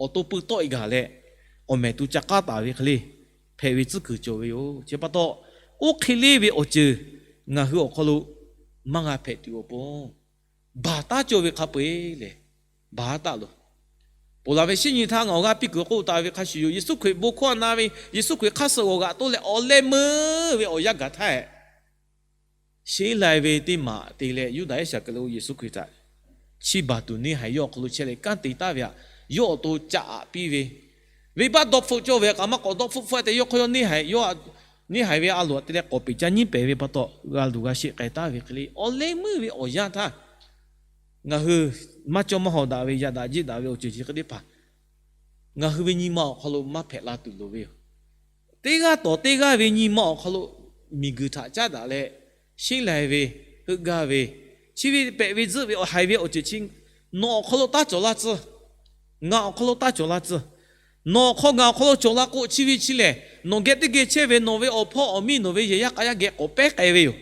awˬ to pui tawˆ-e gaˬ leh, awˬ mehˍ tu ca k'aˉ taˍ ve hk'e le hpehꞈ ve tcuhˉ kuiˬ cawˬ ve yoˬ. Chi pa taw, oˇ hk'e leˇ ve awˬ ceuˬ ngaˬ hui awˬ hk'aw lo maˇ g'a hpehꞈ tuˬ awˬ pon, baˬ taˉ cawˇ ve hk'a peu-eˬ lehˬ, baˬ taˉ loˬ. Ponˬ laˬ ve shinˉ nyi htaˇ ngaˬ awˬ g'aˇ piˇ kuiˬ k'oˆ taˍ ve hk'a shuˍ yoˬ. Yeˍsuˆ Hkriꞈ bon hkawˇ na ve, Yeˍsuˆ Hkriꞈ hk'aˇ suh g'awˬ g'aꞈ toˆ leh awˬ leh meuˇ ve awˬ yanˇ gaˬ htaˇ, sheˉ lai ve teˇ maˬ te leh Yuˇdaꞈ Iˉsaˍkaˍriˍoˆ Yeˍsuˆ Hkriꞈ htaꞈ chiˇ baˬ tuˬ neˇ haiˬ yawˇ awˬ hk'aw lo chehˇ leh kanˉ te taˍ ve htaꞈ yawˇ awˬ to ca aꞈ piˇ ve, venˇbaˆ dawˇ hpfuhˆ cawˇ ve kaꞈ maˇ k'awꞈ dawˇ hpfuhˆ hpfuhˆ te yawˇ hk'aw yawˇ neˇ haiˬ ve a loˍ htaꞈ te leh k'awˍ peˍ ca nyiˉ pehˍ ve pa taw, g'a luˬ g'a sheˆ k'ai taˍ ve hk'e le, awˬ leh meuˇ ve awˬ yanˇ htaˇ, ngaˬ hui maˇ cawˇ maˇ hawˍ daꞈ ve, yaꞈ daꞈ jeˆ daꞈ ve awˬ ceuˬ chi hk'e teˇ hpaˍ ngaˬ hui ve nyi ma awˬ hk'aw lo maˇ hpehꞈ la tuˬ loˍ ve yoˬ. Teˇ g'aˇ tawˍ teˇ g'aˇ ve nyi ma awˬ hk'aw lo miˬguiˬ htaꞈ caˉ daꞈ leh, sheˉ lai ve, heuˆ gaˇ ve, chi ve pehꞈ ve tzuhˆ ve awˬ haiˬ ve awˬ ceuˬ chi nawˬ awˬ hk'aw lo taˇ cawˬ la tcuh. Ngaˬ awˬ hk'aw lo taˇ cawˬ la tcuh. Nawˬ awˬ hk'aw ngaˬ awˬ hk'aw lo cawˬ la k'o, chi ve chi lehˬ, nawˬ geh teˇ geh chehˇ ve nawˬ ve awˬ hpawˇ awˬ miˇ nawˬ ve yehˬ yaˇ k'a yaˇ geh k'awꞈ pehˉ k'ai ve yoˬ.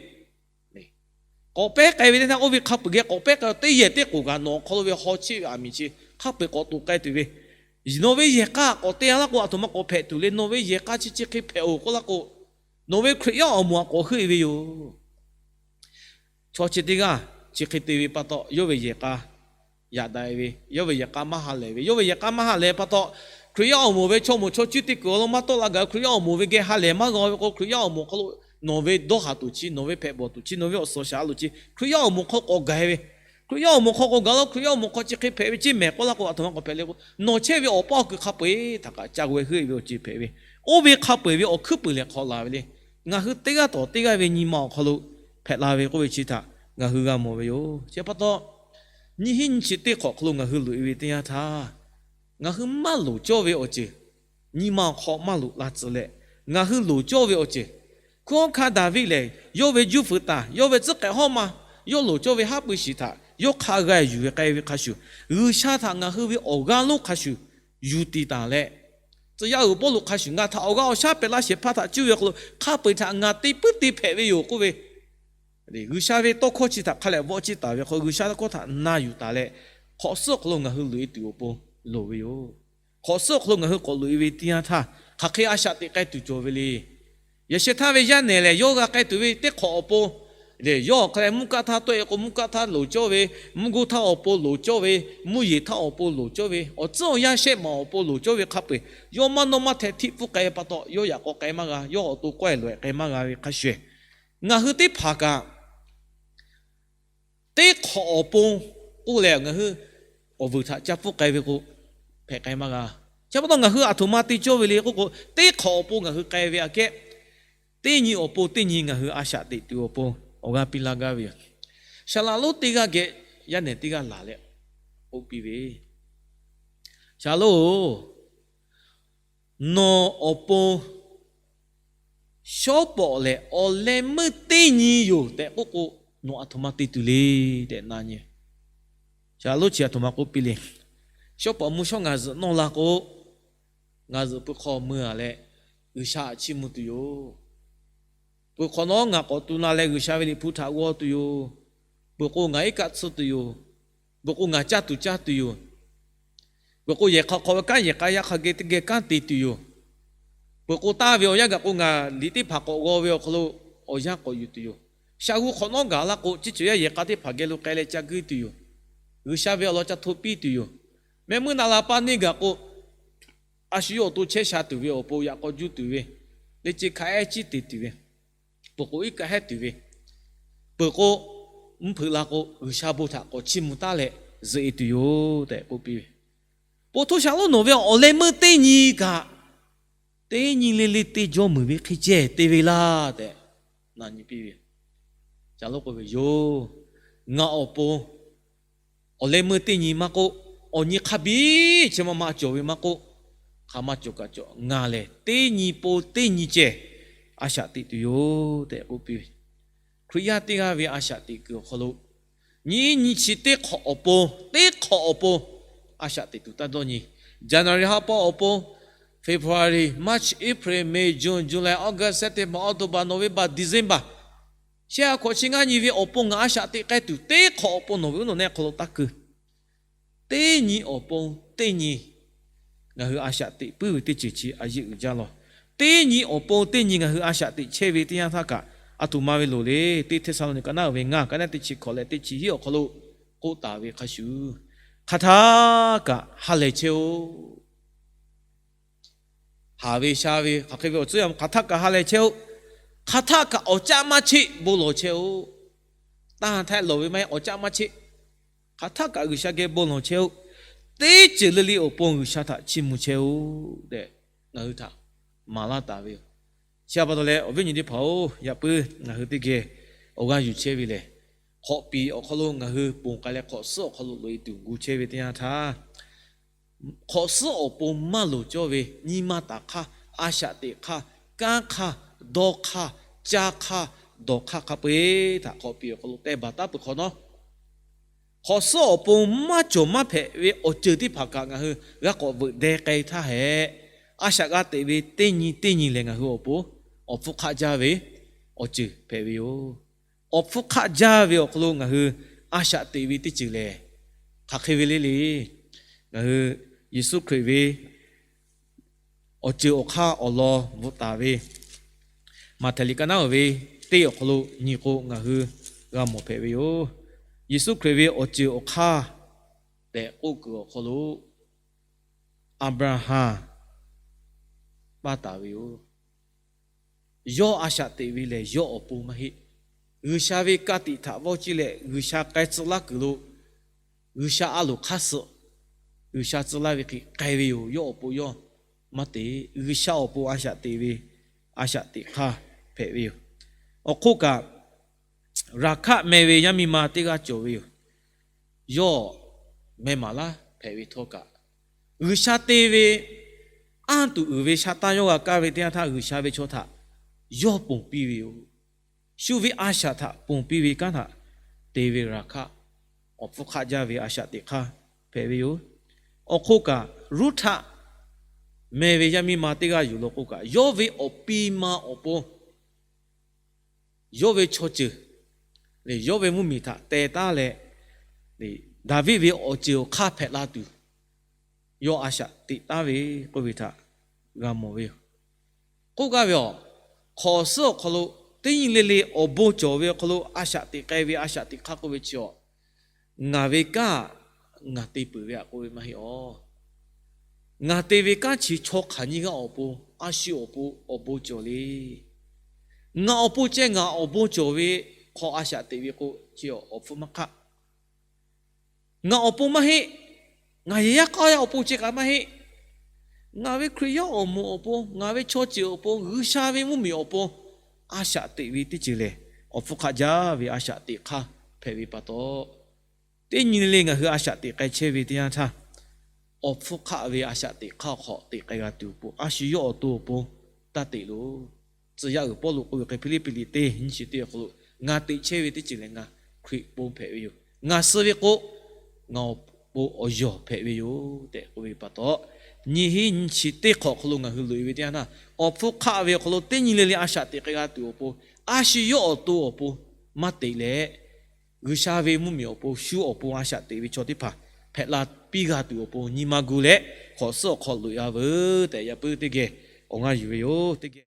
K'awꞈ pehˉ k'ai ve teˇ htaˇ, oˇ ve hk'a peu-eˬ geh k'awꞈ pehˉ k'ai teˇ yehˬ teˇ k'oˍ kaꞈ nawˬ awˬ hk'aw lo ve haw cheˆ ve aˬ miˍ chi hk'a peu-eˬ k'awꞈ toꞈ k'ai tuˬ ve, nawˬ ve yehˬ k'a k'awꞈ te laˇ k'o, aˬ htoꞈ ma k'awꞈ hpehꞈ tuˬ le. Nawˬ ve yehˬ k'a chi chi hk'e hpehꞈ-oˬ k'oˆ laˇ k'o, nawˬ ve Hkriꞈ yaˇ awˬ moˍ aꞈ k'awꞈ heuˆ-e ve yoˬ. Chaw chi teˇ g'aˇ chi hk'e te ve pa taw, yawˇ ve yehˬ k'a yaꞈ daꞈ ve, yawˇ ve yehˬ k'a maˇ ha lehˬ ve, yawˇ ve yehˬ k'a maˇ ha lehˬ pa taw, Hkriꞈ yaˇ awˬ moˍ ve chaw moˍ chaw cuˇ teˇ kuiˬ awˬ lawn maˇ tawˆ la gaˬ. Hkriꞈ yaˇ awˬ moˍ ve geh ha lehˬ maˇ g'a ve k'o, Hkriꞈ yaˇ awˬ moˍ awˬ hk'aw lo nawˬ ve dawˇ haˍ tuˬ chi, nawˬ ve hpehꞈ bawˬ tuˬ chi, nawˬ ve awˬ suhˍ shaˍ a loˍ chi Hkriꞈ yaˇ awˬ moˍ hk'aw k'awꞈ gaˬ ve, Hkriꞈ yaˇ awˬ moˍ hk'aw k'awꞈ gaˬ la, Hkriꞈ yaˇ awˬ moˍ hk'aw chi hk'e hpehꞈ ve ceˇ mehˍ k'oˆ laˇ k'o, aˬ htoꞈ ma k'awꞈ hpehꞈ le k'o, nawˬ chehˇ ve awˬ paˇ awˬ kuiˬ hk'a peu-eˬ htaꞈ kaꞈ ca g'a ve heuˆ-e ve awˬ ceuˬ hpehꞈ ve, oˇ ve hk'a peu-eˬ ve awˬ hkuiˉ puiˍ lehˬ hk'awꞈ laˬ ve le. Ngaˬ hui teˇ g'aˇ tawˍ teˇ g'aˇ ve nyi ma awˬ hk'aw lo hpehꞈ la ve k'oˆ ve chi htaꞈ ngaˬ hui g'a mawˬ ve yoˬ. Chi pa taw, nyiˇ hinˉ nyiˇ chi teˇ hk'awꞈ hk'aw lo ngaˬ hui loꞈ-e ve teˇ yanˇ htaˇ, ngaˬ hui maˇ loˍ cawˇ ve awˬ ceuˬ, nyi ma awˬ hk'aw maˇ loꞈ la tcuh leh, ngaˬ hui loˍ cawˇ ve awˬ ceuˬ, hkunˉ hawˉ hkanˇ Daˍviˆ lehˬ, yawˇ ve juˇ fuiˍ taˍ, yawˇ ve tcuhˉ k'ehꞈ hawˉ ma, yawˇ loˍ cawˇ ve haˉ pui shiˍ htaꞈ yawˇ hk'a g'a yuˬ ve k'ai ve hk'a shuˍ, G'uiˬsha htaꞈ ngaˬ hui ve awˬ g'aˇ lonˉ hk'a shuˍ yuˬ tiˍ taˍ leh, tcuh yaˇ uiˍ Pawˇluꞈ hk'a shuˍ, ngaˬ htaꞈ awˬ g'aˇ awˬ shaˉ pehꞈ laˇ shehˍ hpaˇ htaꞈ cuˇ ve awˬ hk'aw lo hk'a peu-eˬ htaꞈ ngaˬ te puiˉ te hpehꞈ ve yoˬ k'oˆ ve, G'uiˬsha ve tawˇ hkawˇ chi htaꞈ hk'a lehꞈ vawˆ ciˇ taˍ ve hk'aw, G'uiˬsha tawˇ hkawˇ htaꞈ na yuˬ taˍ leh, hk'awꞈ suhˉ awˬ hk'aw lo ngaˬ hui loꞈ-e tuˬ awˬ pon loˍ ve yoˬ. Hk'awꞈ suhˉ awˬ hk'aw lo ngaˬ hui k'awꞈ loꞈ-e ve teˇ yanˇ htaˇ, hk'aˬ hk'e a shaꞈ teꞈ k'ai tuˬ cawˬ ve le. Yaꞈ sheh htaˇ ve yaˇ nehˬ lehˬ, yawˇ g'a k'ai tuˬ ve teˇ hk'awꞈ awˬ pon lehˬ, yawˇ awˬ hk'aw leh mvuhˇ kaˆ htaˇ tawˆ-e k'o, mvuhˇ kaˆ htaˇ loˍ cawˇ ve, mvuhˇ goˇ htaˇ awˬ pon loˍ cawˇ ve, mvuhˇ yeˬ htaˇ awˬ pon loˍ cawˇ ve, awˬ tcuhˉ awˬ yanˇ shehˆ maˬ awˬ pon loˍ cawˇ ve hk'a peu-eˬ, yawˇ maˇ nawˇ maˇ hteh htiˆ pfuhˇ k'ai pa taw, yawˇ yaꞈ k'aw k'ai maˇ g'a, yawˇ awˬ to kawehˇ loꞈ-e k'ai maˇ g'a ve hk'a shuˍ, ngaˬ hui teˇ hpaˍ kaꞈ teˇ hk'awꞈ awˬ pon k'oˆ leh, ngaˬ hui awˬ vuiˬ htaꞈ ca pfuhˇ k'ai ve k'o, hpehꞈ k'ai maˇ g'a. Chi pa taw ngaˬ hui aˬ htoꞈ ma te cawˇ ve le k'oˆ k'o, teˇ hk'awꞈ awˬ pon ngaˬ hui k'ai ve aꞈ kehˉ, teˇ nyi awˬ pon teˇ nyi ngaˬ hui a shaꞈ teꞈ tuˬ awˬ pon awˬ g'aˇ piˇ laˇ gaˇ ve yoˬ. Saˍ laꞈ lonˉ teˇ g'aˇ geh yaˇ nehˬ teˇ g'aˇ laˬ leh k'oˆ piˇ ve, Saˍ laꞈ-oˬ, nawˬ awˬ pon shawˉ pawˍ lehˬ awˬ leh meuˇ teˇ nyi yoˬ tehꞈ k'oˆ k'o, nawˬ aˬ htoꞈ ma te tuˬ le tehꞈ na nyi. Saˍ laꞈ lonˉ chi aˬ htoꞈ ma k'oˆ piˇ le. Shawˉ pawˍ mvuhˇ shawˉ ngaˬ zuhꞈ nawˇ la k'o, ngaˬ zuhꞈ pui hk'aw mui-a leh G'uiˬsha htaꞈ chiˇ mvuh tuˬ yoˬ. Pui hk'awꞈ nawˉ ngaˬ k'awꞈ tu la leh G'uiˬsha ve Liꞈ hpu htaꞈ g'aw tuˬ yoˬ. Peuˬ k'o ngaˬ iˉ kaˆ tsuhˇ tuˬ yoˬ. Peuˬ k'o ngaˬ caˇ tuˬ caˇ tuˬ yoˬ. Peuˬ k'o yehˬ hk'aw hk'awꞈ ve kanˉ yehˬ k'a yaˇ hk'a geh teˇ geh kanˉ te tuˬ yoˬ. Peuˬ k'o taˇ ve awˬ yanˇ gaˬ k'o ngaˬ liꞈ teˇ hpaˍ k'awꞈ g'aw ve awˬ hk'aw lo awˬ yanˇ k'awꞈ yuˬ tuˬ yoˬ. Shaˍ g'u hk'awꞈ nawˉ gaˬ la k'o, ciˇ ceuˬ yaˇ yehˬ k'a teˇ hpaˍ geh lo k'ai leh ca guˇ tuˬ yoˬ. G'uiˬsha ve awˬ lawn ca hto piˇ tuˬ yoˬ. Mehˆ muiˉ naˆ la paˇ neˇ gaˬ k'o, a shu yawˇ awˬ to chehˇ sha tuˬ ve awˬ pon yaꞈ k'aw juˇ tuˬ ve, leˇ ceˇ hka ehˉ ciˇ te tuˬ ve, peuˬ k'o iˉ kaˆ hehˉ tuˬ ve, peuˬ k'o mvuhˇ hpeuꞈ la k'o G'uiˬsha bon htaꞈ k'awꞈ chiˇ mvuh taˉ leh zuhꞈ-e tuˬ yoˬ tehꞈ k'oˆ piˇ ve. Po htoˇ Saˍ laꞈ lonˉ, nawˬ ve awˬ leh meuˇ teˇ nyi kaꞈ teˇ nyi le le te jaw muiˬ ve hk'e ceh te ve laˇ tehꞈ na nyi piˇ ve. Saˍ laꞈ lonˉ k'oˆ ve, Yoˬ, ngaˬ awˬ pon awˬ leh meuˇ teˇ nyi maˇ k'oˆ, awˬ nyi hk'a biˇ chi ma ma cawˬ ve maˇ k'oˆ, hk'a maˇ cawˬ kaꞈ cawˬ, ngaˬ lehˬ teˇ nyi pon teˇ nyi ceh a shaꞈ teꞈ tuˬ yoˬ tehꞈ k'oˆ piˇ ve. Hkriꞈ yaˇ teˇ g'aˇ ve a shaꞈ teꞈ kuiˬ awˬ hk'aw lo, nyiˇ nyi chi teˇ hk'awꞈ awˬ pon, teˇ hk'awꞈ awˬ pon a shaꞈ teꞈ tuˬ taˇ dawˇ nyi. January ha pa awˬ pon, February, March, April, May, June, July, August, September, October, November, December, shehˆ ha hkawꞈ chi ngaˇ nyi ve awˬ pon ngaˬ a shaꞈ teꞈ k'ai tuˬ teˇ hk'awꞈ awˬ pon nawˬ ve uˉ nawˬ nehˆ hk'aw lo taˇ keu. Teˇ nyi awˬ pon teˇ nyi ngaˬ hui a shaꞈ teꞈ puiˉ ve teˇ ceuˬ chi a yeˆ uiˍ jaˇ lawˬ. Teˇ nyi awˬ pon teˇ nyi ngaˬ hui a shaꞈ teꞈ chehˇ ve teˇ yanˇ htaˇ kaꞈ, A htoꞈ ma ve loˍ le. Teˇ Hteˇsaˍlawˇniˆ ka naˉ uiˍ ve ngaˇ ka naˉ teˇ chi hkawꞈ leh teˇ chi hiˉ awˬ hk'aw lo k'oˆ taˍ ve hk'a shuˍ, hk'aˬ htaˇ kaꞈ ha lehˬ chehˇ-oˆ. Haˍ ve sha ve hk'aˬ hk'e ve awˬ tcuhˉ yaˇ hk'aˬ htaˇ kaꞈ ha lehˬ chehˇ-oˆ. Hk'aˬ htaˇ kaꞈ awˬ caˆ maˇ cheˆ bon lawˬ chehˇ-oˆ. Tanˇ htaˇ lawˬ ve maˇ heˆ, awˬ caˆ maˇ cheˆ. Hk'aˬ htaˇ kaꞈ G'uiˬsha geh bon lawˬ chehˇ-oˆ. Teˇ ceuˬ le le awˬ pon G'uiˬsha htaꞈ chiˇ mvuh chehˇ-oˆ tehꞈ ngaˬ hui htaꞈ maˍ laˇ taˍ ve yoˬ. Chi pa taw leh awˬ viˉ awˬ nyi teˇ hpaˍ-oˬ, yaꞈ puiˉ ngaˬ hui teˇ geh awˬ g'aˇ yuˬ chehˇ ve lehˬ, hk'awꞈ piˍ awˬ hk'aw lo ngaˬ hui ponˬ k'ai leh hk'awꞈ suhˉ awˬ hk'aw lo loꞈ-e tuˬ gu chehˇ ve teˇ yanˇ htaˇ, hk'awꞈ suhˉ awˬ pon maˇ loˍ cawˇ ve nyi ma taˍ hk'aˇ, a shaꞈ teꞈ hk'aˇ, kanˉ hk'aˇ, dawˇ hk'aˇ, caˇ hk'aˇ, dawˬ hk'aˇ hk'a peu-eˬ htaꞈ hk'awꞈ piˍ awˬ hk'aw lo teh baˬ taˉ peuˬ hk'awꞈ nawˉ, hk'awꞈ suhˉ awˬ pon maˇ cawˬ maˇ hpehꞈ ve awˬ ceuˬ teˇ hpaˍ kaꞈ ngaˬ hui g'a k'awꞈ veuꞈ deh k'ai htaˇ hehꞈ, a shaꞈ g'a teꞈ ve teˇ nyi teˇ nyi lehˬ ngaˬ hui awˬ pon awˬ hpfuhˇ hk'aˆ jaˇ ve awˬ ceuˬ hpehꞈ ve yoˬ. Awˬ hpfuhˇ hk'aˆ jaˇ ve awˬ hk'aw lo ngaˬ hui a shaꞈ teꞈ ve teˇ ceuˬ lehˬ, hk'aˬ hk'e ve le le. Ngaˬ hui Yeˍsuˆ Hkriꞈ ve awˬ ceuˬ awˬ hk'aˇ awˬ lawn bvuhꞈ taˍ ve Maꞈhtehˍ liꞈ ka naˉ uiˍ ve teˇ awˬ hk'aw lo nyi k'o, ngaˬ hui g'a mawˬ hpehꞈ ve yoˬ. Yeˍsuˆ Hkriꞈ ve awˬ ceuˬ awˬ hk'aˇ tehꞈ k'oˆ kuiˬ awˬ hk'aw lo Aˍbraˍhanˍ paˇ taˍ ve yoˬ. Yawˇ a shaꞈ teꞈ ve lehˬ, yawˇ awˬ pon maˇ heˆ. G'uiˬsha ve ka tiꞈ htaꞈ vawˇ ceˇ leh G'uiˬsha k'ai tcuh laˇ kuiˬ lo, G'uiˬsha a loˍ hk'aˇ suh G'uiˬsha tcuh laˇ ve hk'e k'ai ve yoˬ. Yawˇ awˬ pon yawˇ maˇ te. G'uiˬsha awˬ pon a shaꞈ teꞈ ve, a shaꞈ teꞈ hk'aˇ hpehꞈ ve yoˬ. Awˬ hk'oˆ kaꞈ, Raˍhkaˆ meh ve yaˇ miˇ ma teˇ g'aˇ cawˬ ve yoˬ. Yawˇ meh maˍ laˇ hpehꞈ ve htawˇ kaꞈ, G'uiˬsha te ve anˇ tuˬ uiˍ ve sha taˇ yawˇ g'a kaˇ ve teˇ yanˇ htaˇ, G'uiˬsha ve chaw htaꞈ yawˇ ponˬ piˇ ve yoˬ. Shu ve a shaꞈ htaꞈ ponˬ piˇ ve kanˉ htaꞈ te ve Raˍhkaˆ awˬ hpfuhˇ hk'aˆ jaˇ ve a shaꞈ teꞈ hk'aˇ hpehꞈ ve yoˬ. Awˬ hk'oˆ kaꞈ, Ruˇhtaˆ meh ve yaˇ miˇ ma teˇ g'aˇ yuˬ law k'o kaꞈ, yawˇ ve awˬ pi ma awˬ pon yawˇ ve chaw ceuˬ leh yawˇ ve mvuhˇmiˬ htaꞈ teh taˉ leh, Daˍviˆ ve awˬ ceuˬ awˬ hk'aˇ hpehꞈ la tuˬ yawˇ a shaꞈ teꞈ taˉ ve k'oˆ ve htaꞈ g'a mawˬ ve yoˬ. K'oˆ gaˇ ve, awˬ hk'awꞈ suhˉ awˬ hk'aw lo teˇ nyi le le awˬ bon cawˬ ve awˬ hk'aw lo a shaꞈ teꞈ k'ai ve a shaꞈ teꞈ hk'aˇ k'oˆ ve chi, ngaˬ ve kanˉ ngaˬ te peuˬ ve aꞈ k'oˆ ve maˇ heˆ awˬ. Ngaˬ te ve kanˉ chi chaw hk'aˬ nyiˇ g'aˇ awˬ pon, a shu awˬ pon awˬ bon cawˬ le. Ngaˬ awˬ pon ceh ngaˬ awˬ bon cawˬ ve hk'aw a shaꞈ teꞈ ve k'o, chi awˬ hpfuhˇ maˇ hk'aˆ. Ngaˬ awˬ pon maˇ heˆ. Ngaˬ yehˬ yaˇ k'aw yaˇ awˬ pon ceh kaꞈ maˇ heˆ. Ngaˬ ve Hkriꞈ yaˇ awˬ moˍ awˬ pon, ngaˬ ve chaw ceuˬ awˬ pon, G'uiˬsha ve mvuhˇmiˬ awˬ pon a shaꞈ teꞈ ve teˇ ceuˬ lehˬ, awˬ hpfuhˇ hk'aˆ jaˇ ve a shaꞈ teꞈ hk'aˇ hpehꞈ ve pa taw, teˇ nyi le le ngaˬ hui a shaꞈ teꞈ k'ai chehˇ ve teˇ yanˇ htaˇ, awˬ hpfuhˇ hk'aˆ ve a shaꞈ teꞈ hk'aˇ awˬ hk'aw teꞈ k'ai g'a tuˬ awˬ pon, a shu yawˇ awˬ to awˬ pon taˇ teꞈ loˬ. Tcuh yaˇ uiˍ Pawˇluꞈ k'oˆ ve hk'e, Hpiˇliˇpiˆ liꞈ teˇ nyiˇ chi teˇ awˬ hk'aw lo, ngaˬ teꞈ chehˇ ve teˇ ceuˬ lehˬ, ngaˬ Hkriꞈ pon hpehꞈ ve yoˬ. Ngaˬ suh ve k'o, ngaˬ awˬ pon awˬ yawˬ hpehꞈ ve yoˬ tehꞈ k'oˆ ve pa taw, nyiˇ hinˉ nyiˇ chi teˇ hk'awꞈ awˬ hk'aw lo ngaˬ hui loꞈ-e ve teˇ yanˇ htaˇ, awˬ hpfuhˇ hk'aˆ ve awˬ hk'aw lo teˇ nyi le le a shaꞈ teꞈ k'ai g'a tuˬ awˬ pon, a shu yawˇ awˬ to awˬ pon maˇ teꞈ leh, G'uiˬsha ve mvuhˇmiˬ awˬ pon shu awˬ pon a shaꞈ teꞈ ve chaw teˇ hpaˍ hpehꞈ la piˇ g'a tuˬ awˬ pon nyi ma gu leh, hk'awꞈ suhˉ awˬ hk'aw loꞈ-e a veuˬ tehꞈ yaꞈ puiˉ teˇ geh awˬ g'aˇ yuˬ ve yoˬ. Teˇ geh